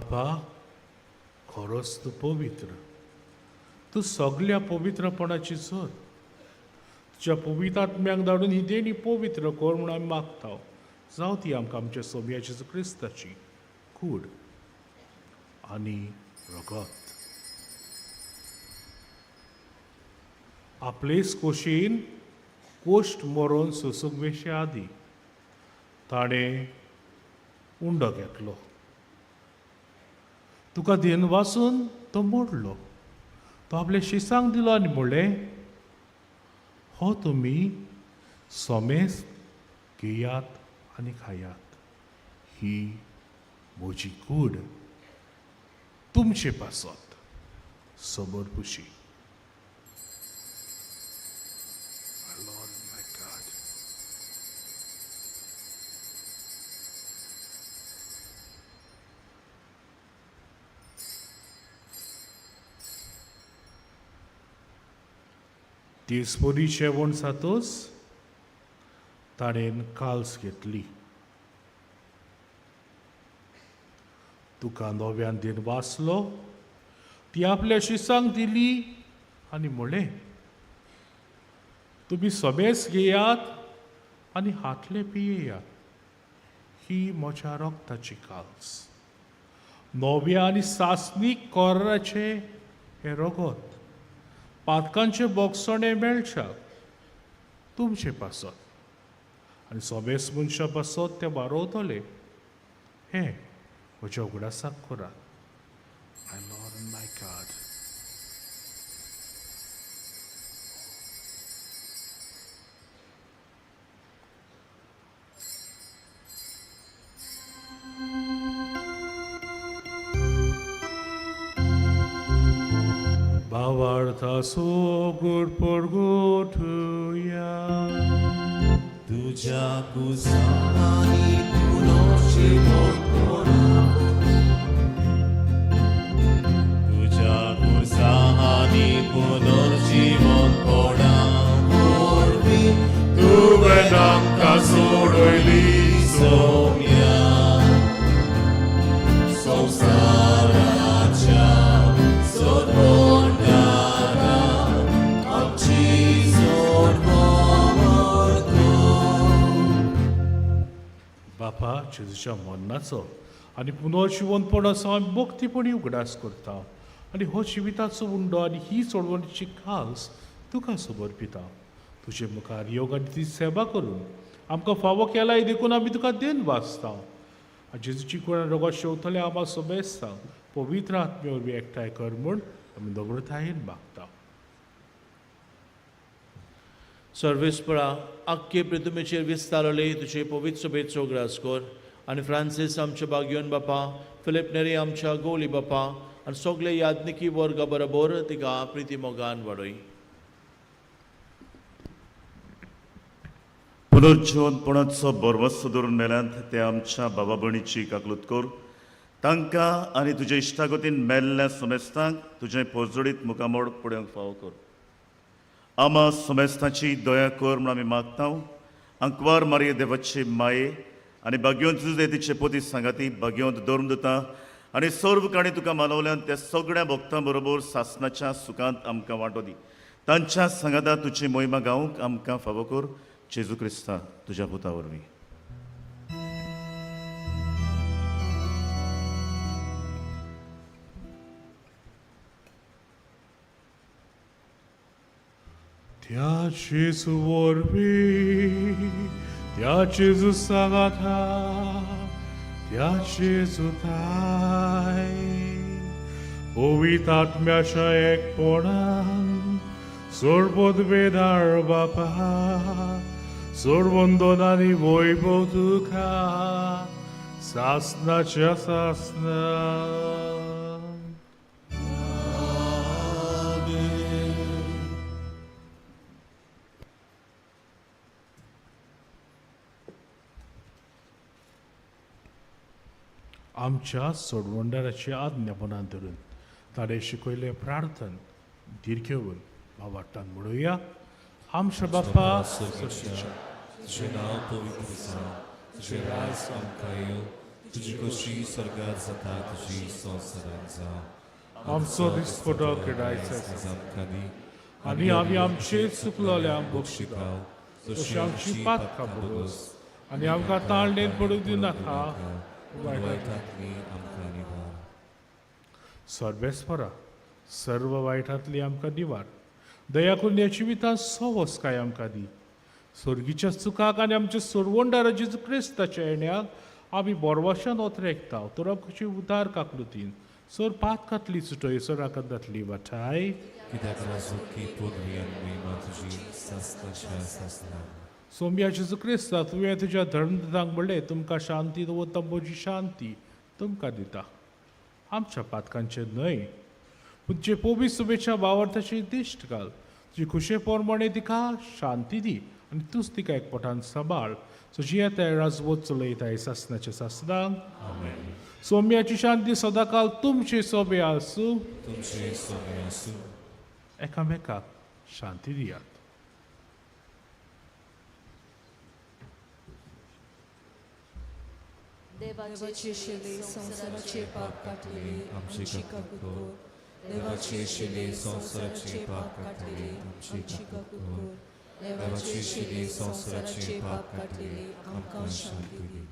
बापा, खरोच तूं पवित्र, तूं सगल्या पवित्रपणाची जोत. तुज्या पवित्र आत्म्याक धाडून ही देणी पवित्र कर म्हूण आमी मागता. जावं ती आमकां आमच्या सोम्या जेजू क्रिस्ताची कूड आनी रगत. आपलेच कोशीन कोश्ट मरोन सोसूंक वेशे आदी ताणें उंडो घेतलो, तुका then वाचून तो मोडलो, तो आपल्या शिसांक दिलो आनी म्हणलें, हो तुमी सोमेस्त घेयात आनी खायात, ही म्हजी कूड तुमचे पासत समर्पुशी. My Lord, my God. तेचपरी जेवण जातच ताणें काल्स घेतली, तुका नव्यान दिन वाचलो, ती आपल्या शिसांक दिली आनी म्हणलें, तुमी समेस घेयात आनी हातले पियेयात, ही म्हज्या रक्ताची काल्स, नव्या आनी सासणीक कोराचें हें रगत, पातकांचें बोगसणें मेळच्याक तुमचे पासत आनी सोमेस मनशां पासत तें वारोवतले. हें म्हज्या उगडासाक करात. My Lord and my God. भावार्थासो गुड परगोठुया. तुज्या कुसांनी पुनर्जीवन कोणा, तुज्या कुसांनी पुनर्जीवन कोणा वरवीं तुवें आमकां सोडयली सोम्या. संवसाराच्या सोडवणारा आमची सोडवण कर. बापा, जेजूच्या मरणाचो आनी पुनर्जिवंतपणाचो आमी भक्तीपणी उगडास करता आनी हो जिविताचो उंडो आनी ही सोडवणीची खास तुका समर्पिता. तुजे मुखार योग आनी ती सेवा करून आमकां फावो केलाय देखून आमी तुका then वाचता. आनी जेजूची कुळान रोगो शेवतले आमा सोबेस्ता पवित्र आत्मे वरवीं एकठांय कर म्हूण आमी नम्रतायेन मागता. सर्वेस्परा, आख्खे पृथ्वीचेर विस्तारले तुजे पवित्र सभेचो उगडास कर आनी फ्रांसीस आमच्या बागयोन बापा, फिलीप नेरी आमच्या गोली बापा आनी सगळे याज्ञिकी वर्गा बरोबर तिका प्रिती मोगान वाडय. पुनर्जिवनपणाचो बरवस्त धरून मेल्यांत ते आमच्या बाबा भयणीची काकलूत कर. तांकां आनी तुज्या इश्टागतीन मेल्ल्या समेस्तांक तुजें पोरजोडीत मुखामोड पळोवंक फावो कर. आमा समेस्तांची दया कर म्हूण आमी मागता. आंकवार मारये देवाची माये आनी भाग्योंत जुजे तिचे पोती सांगाती भाग्योंत धर्म दिता आनी सर्व काणी तुका मानवल्यान त्या सगळ्या भक्तां बरोबर सासनाच्या सुखांत आमकां वांटो दी. तांच्या सांगाता तुजी मोहिमा गावंक आमकां फावो कर. जेजू क्रिस्ता तुज्या पुता वरवीं. त्या जेजू वरवीं, त्या जेजू सांगाता, त्या जेजू ताय पवित्र आत्म्याच्या एकपणान सोडबोद बेदार बापा, सोडवंदन आनी वैभव तुका सासनाच्या सासना. आमच्या सोडवणदाराची आज्ञापनान धरून ताणें शिकयलें प्रार्थन धीर घेवन भावार्थान म्हणुया. आमच्या बापा तुजें नांव पवित्र जावं, तुजें राज आमकां येवं, तुजी खोशी स्वर्गात जाता तशी संवसारांत जावं. आमचो दिसपटो किडायचो आमकां दी आनी आमी आमचे चुकलोल्यांक बक्षिता तशी आमची पातकां भोगोस आनी आमकां ताळणेंत पडूंक दिनाका वायटांतली आमकां निवार. सर्वेस्परा सर्व वायटांतली आमकां निवार. दया करून ह्या जिवितांत सवस्काय आमकां दी. सोर्गीच्या चुकाक आनी आमच्या सोरवंडारा जेजू क्रिस्ताच्या येण्याक आमी बोरवाशान ओतरेकता तर आमकां उदार काकलुतीन सर पातकांतली सुटय सर आकांतांतली वाठाय. कित्याक राजवटकी पदवी आनी महिमा तुजी सासणाच्या सासणाक. सोम्या जेजू क्रिस्ता तुवें तुज्या धर्मदांक म्हणलें तुमकां शांती दवरता म्हजी शांती तुमकां दिता. आमच्या पातकांचेर न्हय पूण जे पोबी सुबेच्या बावर्थाची दिश्ट घाल. तुजी खुशे प्रमाणे तिका शांती दी आनी तूंच तिका एकपटान सांबाळ. तुजी येता राजवत चलयताय सासणाच्या सासणाक. आमेन. सोम्याची शांती सदांकाल तुमचे सोबे आसूं. तुमचे सोबे आसूं. एकामेकाक शांती दियात. देवाचे शिले संवसाराचे पाप काडटले आमची काकूट कर. देवाचे शिले संवसाराचे पाप काडटले आमची काकूट कर. देवाचे शिले संवसाराचे पाप काडटले आमकां शांती दी.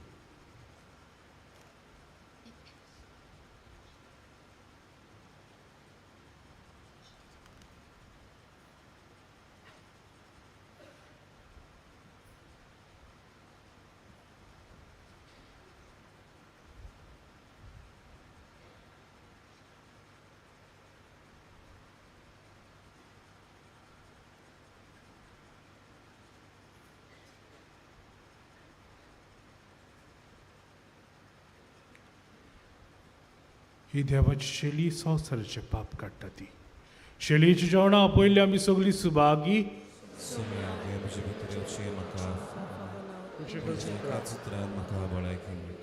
ही देवाची शेली संवसाराचें पाप काडटा ती शेळयेची जेवणां आपयल्ली आमी सगळीं सुभागी. सोम्या देव म्हजे भितर येवचें म्हाका तुज्या चित्रान म्हाका बळायकी मेळटली.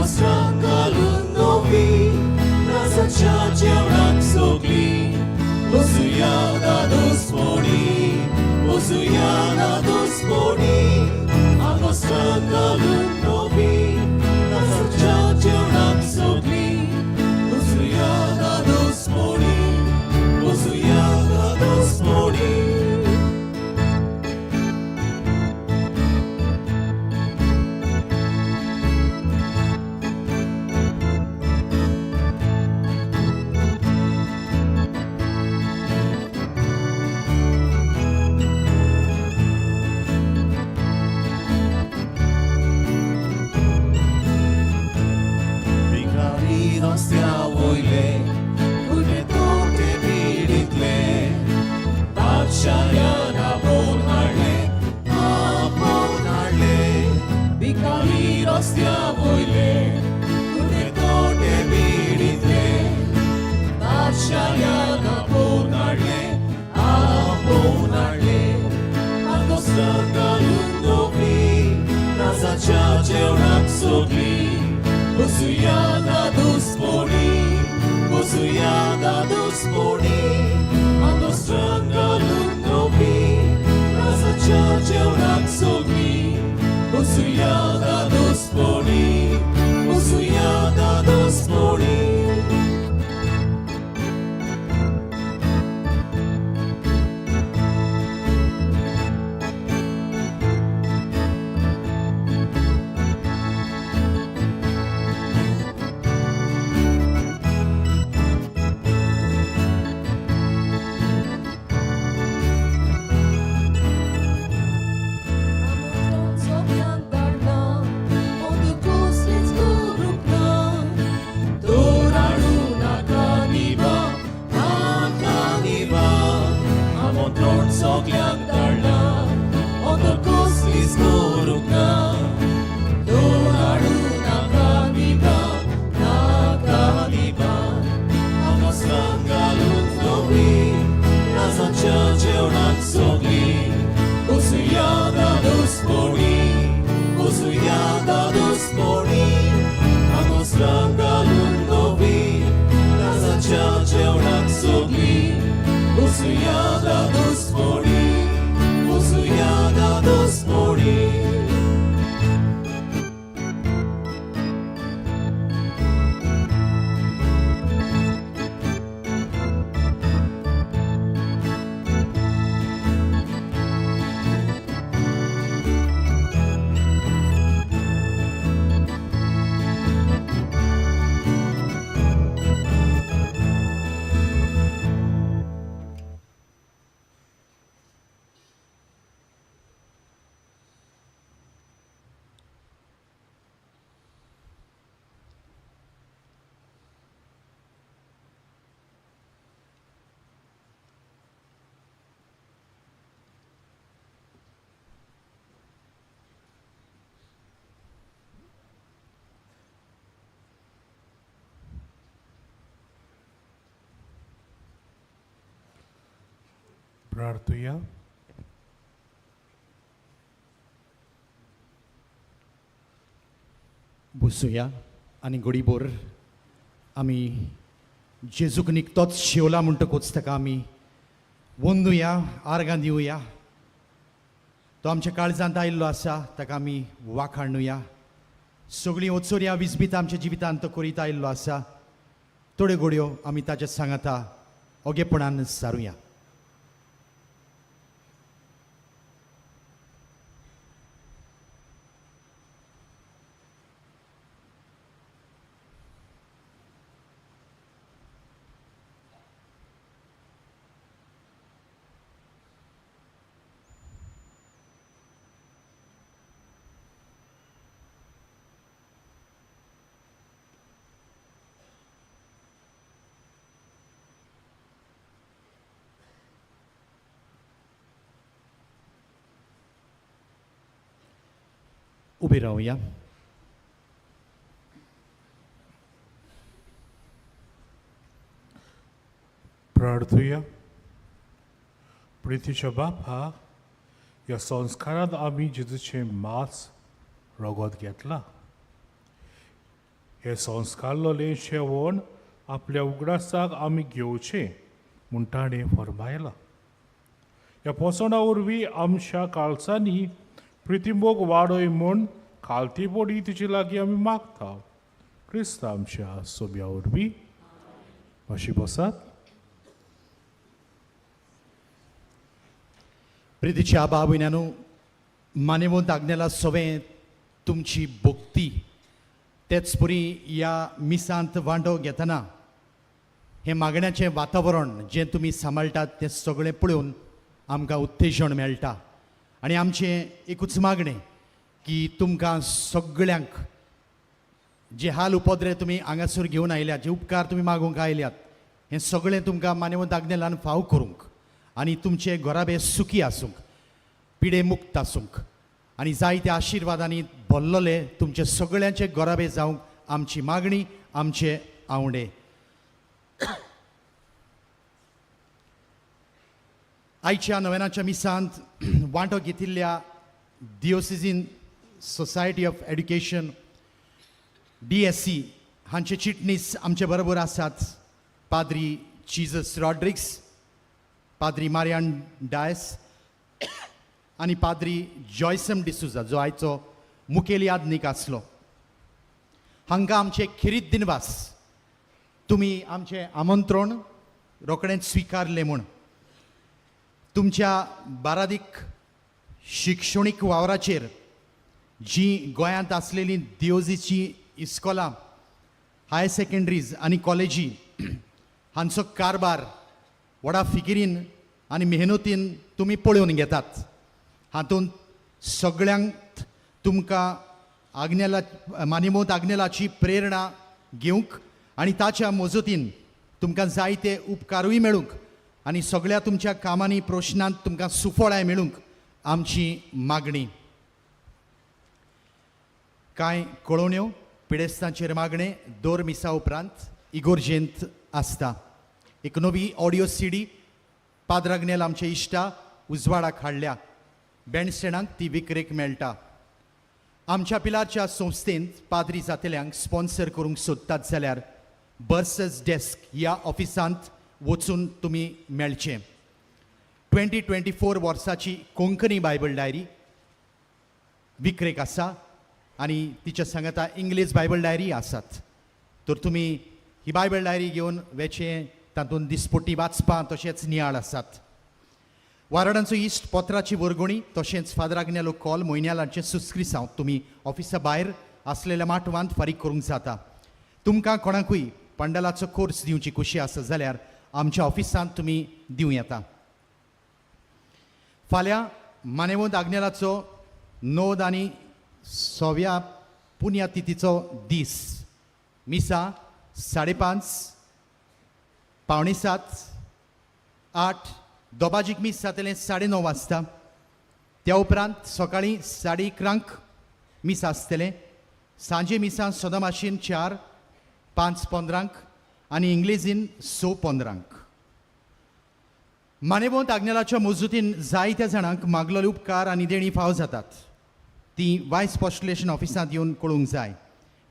Strong, राजाच्या जेवणाक सगळी वसुया दादोसपणी, वसुया दादोसपणी, आगोस्तां घालून नवी राजाच्या जेवणाक सगळी वसुया दादोसपणी, वसुया दादोसपणी. भिकारी रस्त्या वयले कुठे तोटे पिडितले, बादशायान आपोवन हाडले, आपोवन हाडले. भिकारी रस्त्या वयले कुठे तोटे पिडितले, बादशायान आपोवन हाडले, आपोवन हाडले. आगोस्तां घालून नवी राजाच्या जेवणाक सगळी वसुया दादोसपणी, वसुया दादोसपणी, आगोस्तां घालून नवी राजाच्या जेवणाक सगळी वसुया दादोसपणी, वसुया दादोसपणी. आमंत्रण सगल्यांक धाडलां, अंदू कसलीच करूंक ना. तोर हाडूं नाका निभा, नाका निभा. आमंत्रण सगल्यांक धाडलां, अंदर कसलीच करूंक ना. तोर हाडूं नाका निभा, नाका निभा. आगोस्तां घालून नवी राजाच्या जेवणाक सगळी वसुया दादोसपणी, वसुया दादोसपणी, आगोस्तां घालून नवी राजाच्या जेवणाक सगळी वसुया दादोसपणी, वसुया दादोसपणी. प्रार्थुया. बसुया आनी घडीभर आमी जेजूक निकतोच शेवला म्हणटकूच ताका आमी वंदुया, आर्गां दिवया. तो आमच्या काळजांत आयिल्लो आसा, ताका आमी वाखाणुया. सगळीं ओचोरया विजबीत आमच्या जिवितांत तो करीत आयिल्लो आसा. थोड्यो घडयो आमी ताच्या सांगाता ओगेपणान सारुया. उबे रावया. प्रार्थुया. प्रितीच्या बापा, ह्या संस्कारांत आमी जेजूचें मांस रगत घेतलां. हें संस्कारलोलें जेवण आपल्या उगडासाक आमी घेवचें म्हूण ताणें फरमायलां. ह्या पोसवणा वरवीं आमच्या काळजांनी प्रितिमोग वाडय म्हूण खालतीपणी तुजे लागीं आमी मागता, क्रिस्त आमच्या सोब्या वरवीं. मातशी बसात. प्रितीच्या भाव भयणांनो, मानेवंत आग्नेला सवें तुमची भक्ती तेच परी ह्या मिसांत वांटो घेतना हें मागण्याचें वातावरण जें तुमी सांबाळटात तें सगळें पळोवन आमकां उत्तेजन मेळटा. आनी आमचें एकूच मागणें की तुमकां सगळ्यांक जे हाल उपद्रे तुमी हांगासर घेवन आयल्यात, जे उपकार तुमी मागूंक आयल्यात, हें सगळें तुमकां मानेवंत आग्नेलान फाव करूंक आनी तुमचे घराबे सुखी आसूंक, पिडे मुक्त आसूंक आनी जायत्या आशिर्वादांनी भरलेले तुमचे सगळ्यांचे घराबे जावंक आमची मागणी, आमचे आवडे. आयच्या नव्यानाच्या मिसांत वांटो घेतिल्ल्या diocesan society of education DSC हांचे चिटणीस आमचे बरोबर आसात पाद्री जिजस रॉड्रिक्स, पाद्री मारियान डायस आनी पाद्री जॉयसम डिसुजा जो आयचो मुखेल यादनीक आसलो. हांकां आमचे खेरीत दिनवास, तुमी आमचें आमंत्रण रोखडेंच स्विकारलें म्हूण. तुमच्या बारादीक शिक्षणीक वावराचेर जी गोंयांत आसलेलीं दियोजीचीं इस्कोलां, हायर सेकंडरीज आनी कॉलेजी हांचो कारभार व्हडा फिकिरीन आनी मेहनतीन तुमी पळोवन घेतात. हातूंत सगळ्यांक तुमकां आग्नेला मानिमोत आग्नेलाची प्रेरणा घेवंक आनी ताच्या मजतीन तुमकां जायते उपकारूय मेळूंक आनी सगळ्या तुमच्या कामांनी प्रश्नांत तुमकां सुफळाय मेळूंक आमची मागणी. कांय कळोवण्यो पिडेस्तांचेर मागणें दर मिसा उपरांत इगोर्जेंत आसता. एक नवी ऑडियो सीडी पाद्राग्नेल आमच्या इश्टा उजवाडाक हाडल्या, बँडस्टँडांक ती विक्रेक मेळटा. आमच्या पिलारच्या संस्थेंत पाद्री जातल्यांक स्पॉन्सर करूंक सोदतात जाल्यार बर्सस डेस्क ह्या ऑफिसांत वचून तुमी मेळचें. 2024 वर्साची कोंकणी बायबल डायरी विक्रेक आसा आनी तिच्या सांगाता इंग्लीश बायबल डायरी आसात. तर तुमी ही बायबल डायरी घेवन वेचें, तातूंत दिसपट्टी वाचपां तशेंच नियाळ आसात. वाराडांचो इश्ट पत्राची वर्गणी तशेंच फादर आग्नेलो कॉल म्हयन्यालांचें सुस्क्रिसांव तुमी ऑफिसा भायर आसलेल्या माटवांत फारीक करूंक जाता. तुमकां कोणाकूय पंडलाचो कोर्स दिवची खुशी आसा जाल्यार आमच्या ऑफिसांत तुमी दिवं येता. फाल्यां मानेवंत आग्नेलाचो 90 आनी 100व्या पुण्यतिथीचो दीस. मिसा 5:30, 6:45, 8, दोबाजीक मीस जातलें 9:30 वाजता. त्या उपरांत सकाळीं 11:30 मीस आसतलें. सांजे मिसां सदां भाशेन 4, 5:15 आनी इंग्लेजीन 6:15. मानेवंत आग्नेलाच्या मजुतीन जायत्या जाणांक मागलेले उपकार आनी देणी फाव जातात. ती वायस पॉस्टुलेशन ऑफिसांत येवन कळूंक जाय.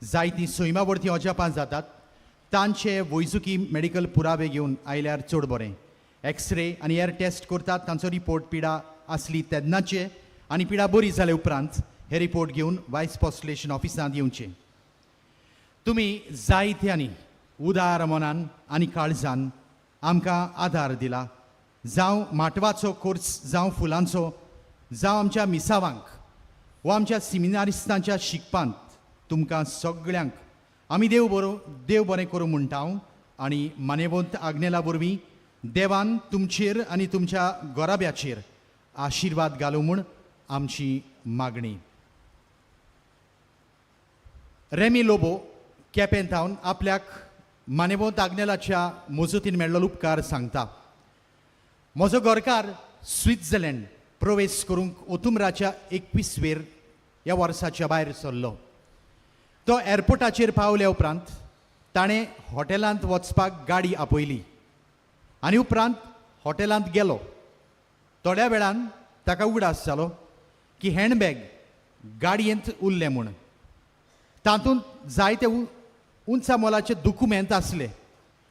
जायतीं सैमा वरवीं अजापां जातात, तांचे वैजुकी मेडिकल पुरावे घेवन आयल्यार चड बरें. एक्सरे आनी हेर टेस्ट करतात, तांचो रिपोर्ट पिडा आसली तेन्नाचे आनी पिडा बरी जाले उपरांत हे रिपोर्ट घेवन वायस पॉस्टुलेशन ऑफिसांत येवचे. तुमी जायत्यांनी उदार मनान आनी काळजान आमकां आदार दिला, जावं माटवाचो कोर्स, जावं फुलांचो, जावं आमच्या मिसावांक वा आमच्या सिमिनारिस्तांच्या शिकपांत. तुमकां सगळ्यांक आमी देव बरें करूं म्हणटा हांव आनी मानेवंत आग्नेला वरवीं देवान तुमचेर आनी तुमच्या गोराब्याचेर आशिर्वाद घालूं म्हूण आमची मागणी. रेमी लोबो केपें थावन आपल्याक मानेवंत आग्नेलाच्या मजतीन मेळ्ळो उपकार सांगता. म्हजो घरकार स्वित्झर्लंड प्रवेश करूंक ओतुमराच्या 21वेर ह्या वर्साच्या भायर सरलो. तो एअरपोर्टाचेर पावल्या उपरांत ताणें हॉटेलांत वचपाक गाडी आपयली आनी उपरांत हॉटेलांत गेलो. थोड्या वेळान ताका उगडास जालो की हँडबॅग गाडयेंत उरलें म्हूण. तातूंत जायते उंचा मोलाचे दुकुमेंत आसले.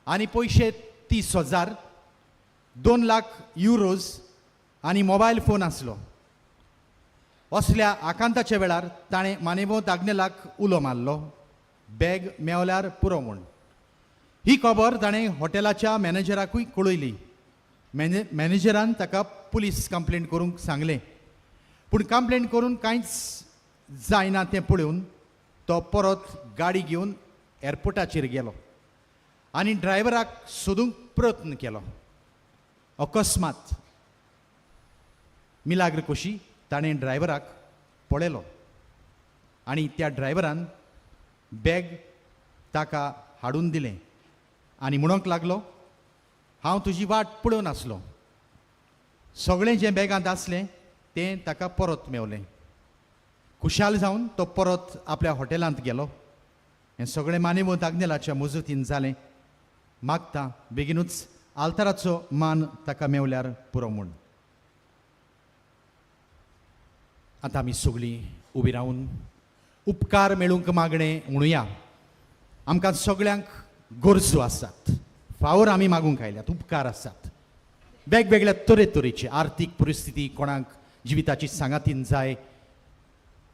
आनी पयशे 30,000, 2 लाख युरोज आनी मोबायल फोन आसलो. असल्या आकांताच्या वेळार ताणें मानेवंत आग्नेलाक उलो मारलो, बॅग मेवल्यार पुरो म्हूण. ही खबर ताणें हॉटेलाच्या मॅनेजराकूय कळयली. मॅनेजरान ताका पुलीस कंप्लेंट करूंक सांगलें, पूण कंप्लेंट करून कांयच जायना तें पळोवन तो परत गाडी घेवन एअरपोर्टाचेर गेलो आनी ड्रायव्हराक सोदूंक प्रयत्न केलो. अकस्मात मिलाग्र कशी ताणें ड्रायव्हराक पळयलो आनी त्या ड्रायव्हरान बॅग ताका हाडून दिलें आनी म्हणूंक लागलो, हांव तुजी वाट पळोवन आसलो, सगळें जें बॅगांत आसलें तें ताका परत मेवलें. खुशाल जावन तो परत आपल्या हॉटेलांत गेलो. हें सगळें मानेवंत आग्नेलाच्या मजतीन जालें. मागता बेगीनूच आल्ताराचो मान ताका मेवल्यार पुरो म्हूण. आतां आमी सगळीं उबी रावन उपकार मेळूंक मागणें म्हणुया. आमकां सगळ्यांक गरजो आसात, फावोर आमी मागूंक आयल्यात, उपकार आसात वेगवेगळ्या तरेतरेची आर्थीक परिस्थिती, कोणाक जिविताची सांगातीन जाय,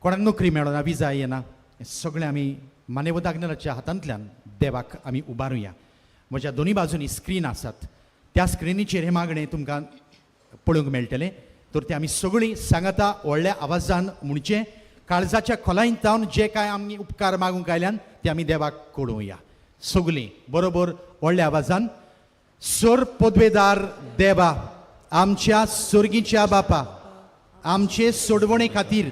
कोणाक नोकरी मेळना, विजा येना, हें सगळें आमी मानेवंत आग्नेलाच्या हातांतल्यान देवाक आमी उबारुया. म्हज्या दोनूय बाजूंनी स्क्रीन आसात, त्या स्क्रिनीचेर हें मागणें तुमकां पळोवंक मेळटलें. तर तें आमी सगळीं सांगाता व्हडल्या आवाजान म्हणचें, काळजाच्या खोलायेन जावन जे कांय आमी उपकार मागूंक आयल्यान ते आमी देवाक कळोवया. सगळीं बरोबर व्हडल्या आवाजान. सोर पदवेदार देवा, आमच्या सोर्गीच्या बापा, आमचे सोडवणे खातीर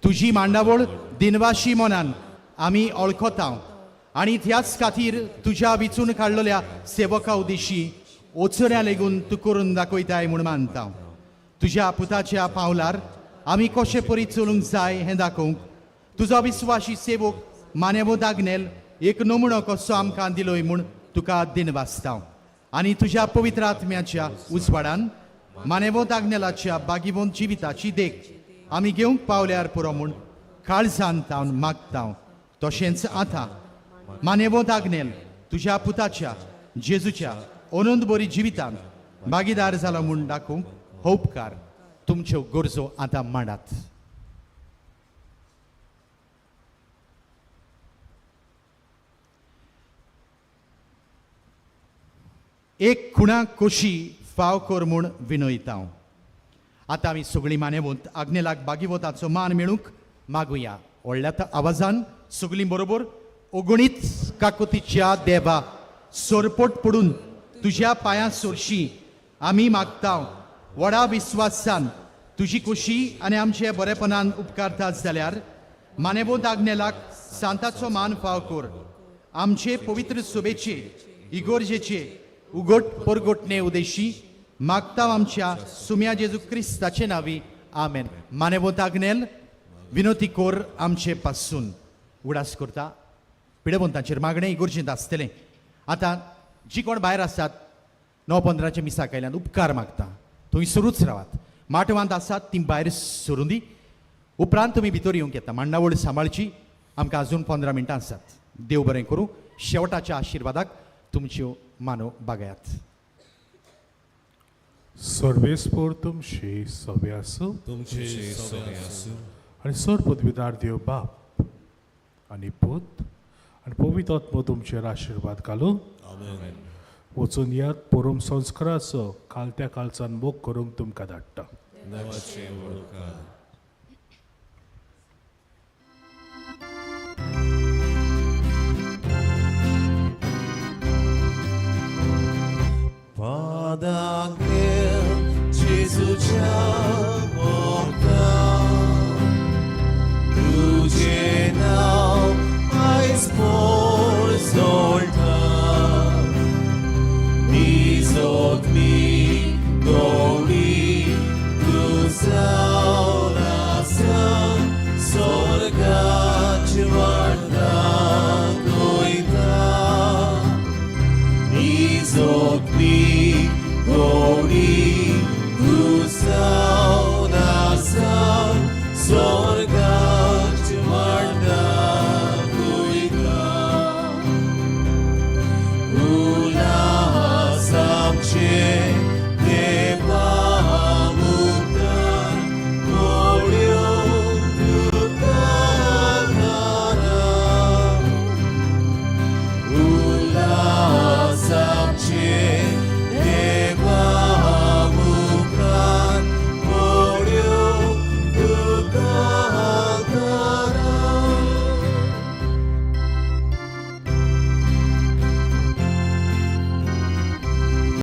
तुजी मांडावळ दिनवाशी मनान आमी वळखता आनी त्याच खातीर तुज्या विचून काडलेल्या सेवका उदेशी ओचऱ्या लेगून तूं करून दाखयताय म्हूण मानता. तुज्या पुताच्या पावलार आमी कशे परी चलूंक जाय हें दाखोवंक तुजो विस्वाशी सेवक मानेवो आग्नेल एक नमुणो कसो आमकां दिलोय म्हूण तुका दिनवासता आनी तुज्या पवित्र आत्म्याच्या उजवाडान मानेवंत आग्नेलाच्या बागीवंत जिविताची देख आमी घेवंक पावल्यार पुरो म्हूण काळजान तावन मागता. तशेंच आतां मानेवंत आग्नेल तुज्या पुताच्या जेजूच्या अनंत बरी जिवितान भागीदार जाला म्हूण दाखोवंक हो उपकार तुमच्यो गरजो आतां मांडात. एक खुणा कोशी फाव कर म्हूण विनयता. आतां आमी सगळीं मानेवंत आग्नेलाक बागीवताचो मान मेळूंक मागुया. व्हडल्या आवाजान सगळीं बरोबर. ओगणीत काकोतीच्या देवा, सोरपोट पडून तुज्या पांयां सोरशी आमी मागता. व्हडा विस्वासान तुजी खोशी आनी आमचे बरेपणान उपकारतात जाल्यार मानेवंत आग्नेलाक सांताचो मान फाव कर. आमचे पवित्र सोबेचे इगोर्जेचे उगट परगोटणे उदेशी मागता आमच्या सुम्या जेजू क्रिस्ताचे नावी. आमेन. मानेवंत आग्नेल विनोती कोर आमचे पासून. उडास करता पिडेवंतांचेर मागणें इगोर्जेंत आसतलें. आतां जी कोण भायर आसात 9:15 मिसाक आयल्यान उपकार मागता, थंय सुरूच रावात. माटवांत आसात ती भायर सरून दी, उपरांत तुमी भितर येवंक येता. मांडावळ सांबाळची, आमकां अजून 15 मिनटां आसात. देव बरें करूं. शेवटाच्या आशिर्वादाक तुमच्यो मानो बागयात. सर्वेस्पोर तुमची सवे आसूं, तुमचे सवे आसूं. आनी सर पदवीदार देव बाप आनी पूत आनी पवित्र आत्मो तुमचेर आशिर्वाद घालूं. आमेन. वचून यात परम संस्काराचो काल त्या कालचान मोग करूंक तुमकां धाडटा. देवाचे व्हड उपकार.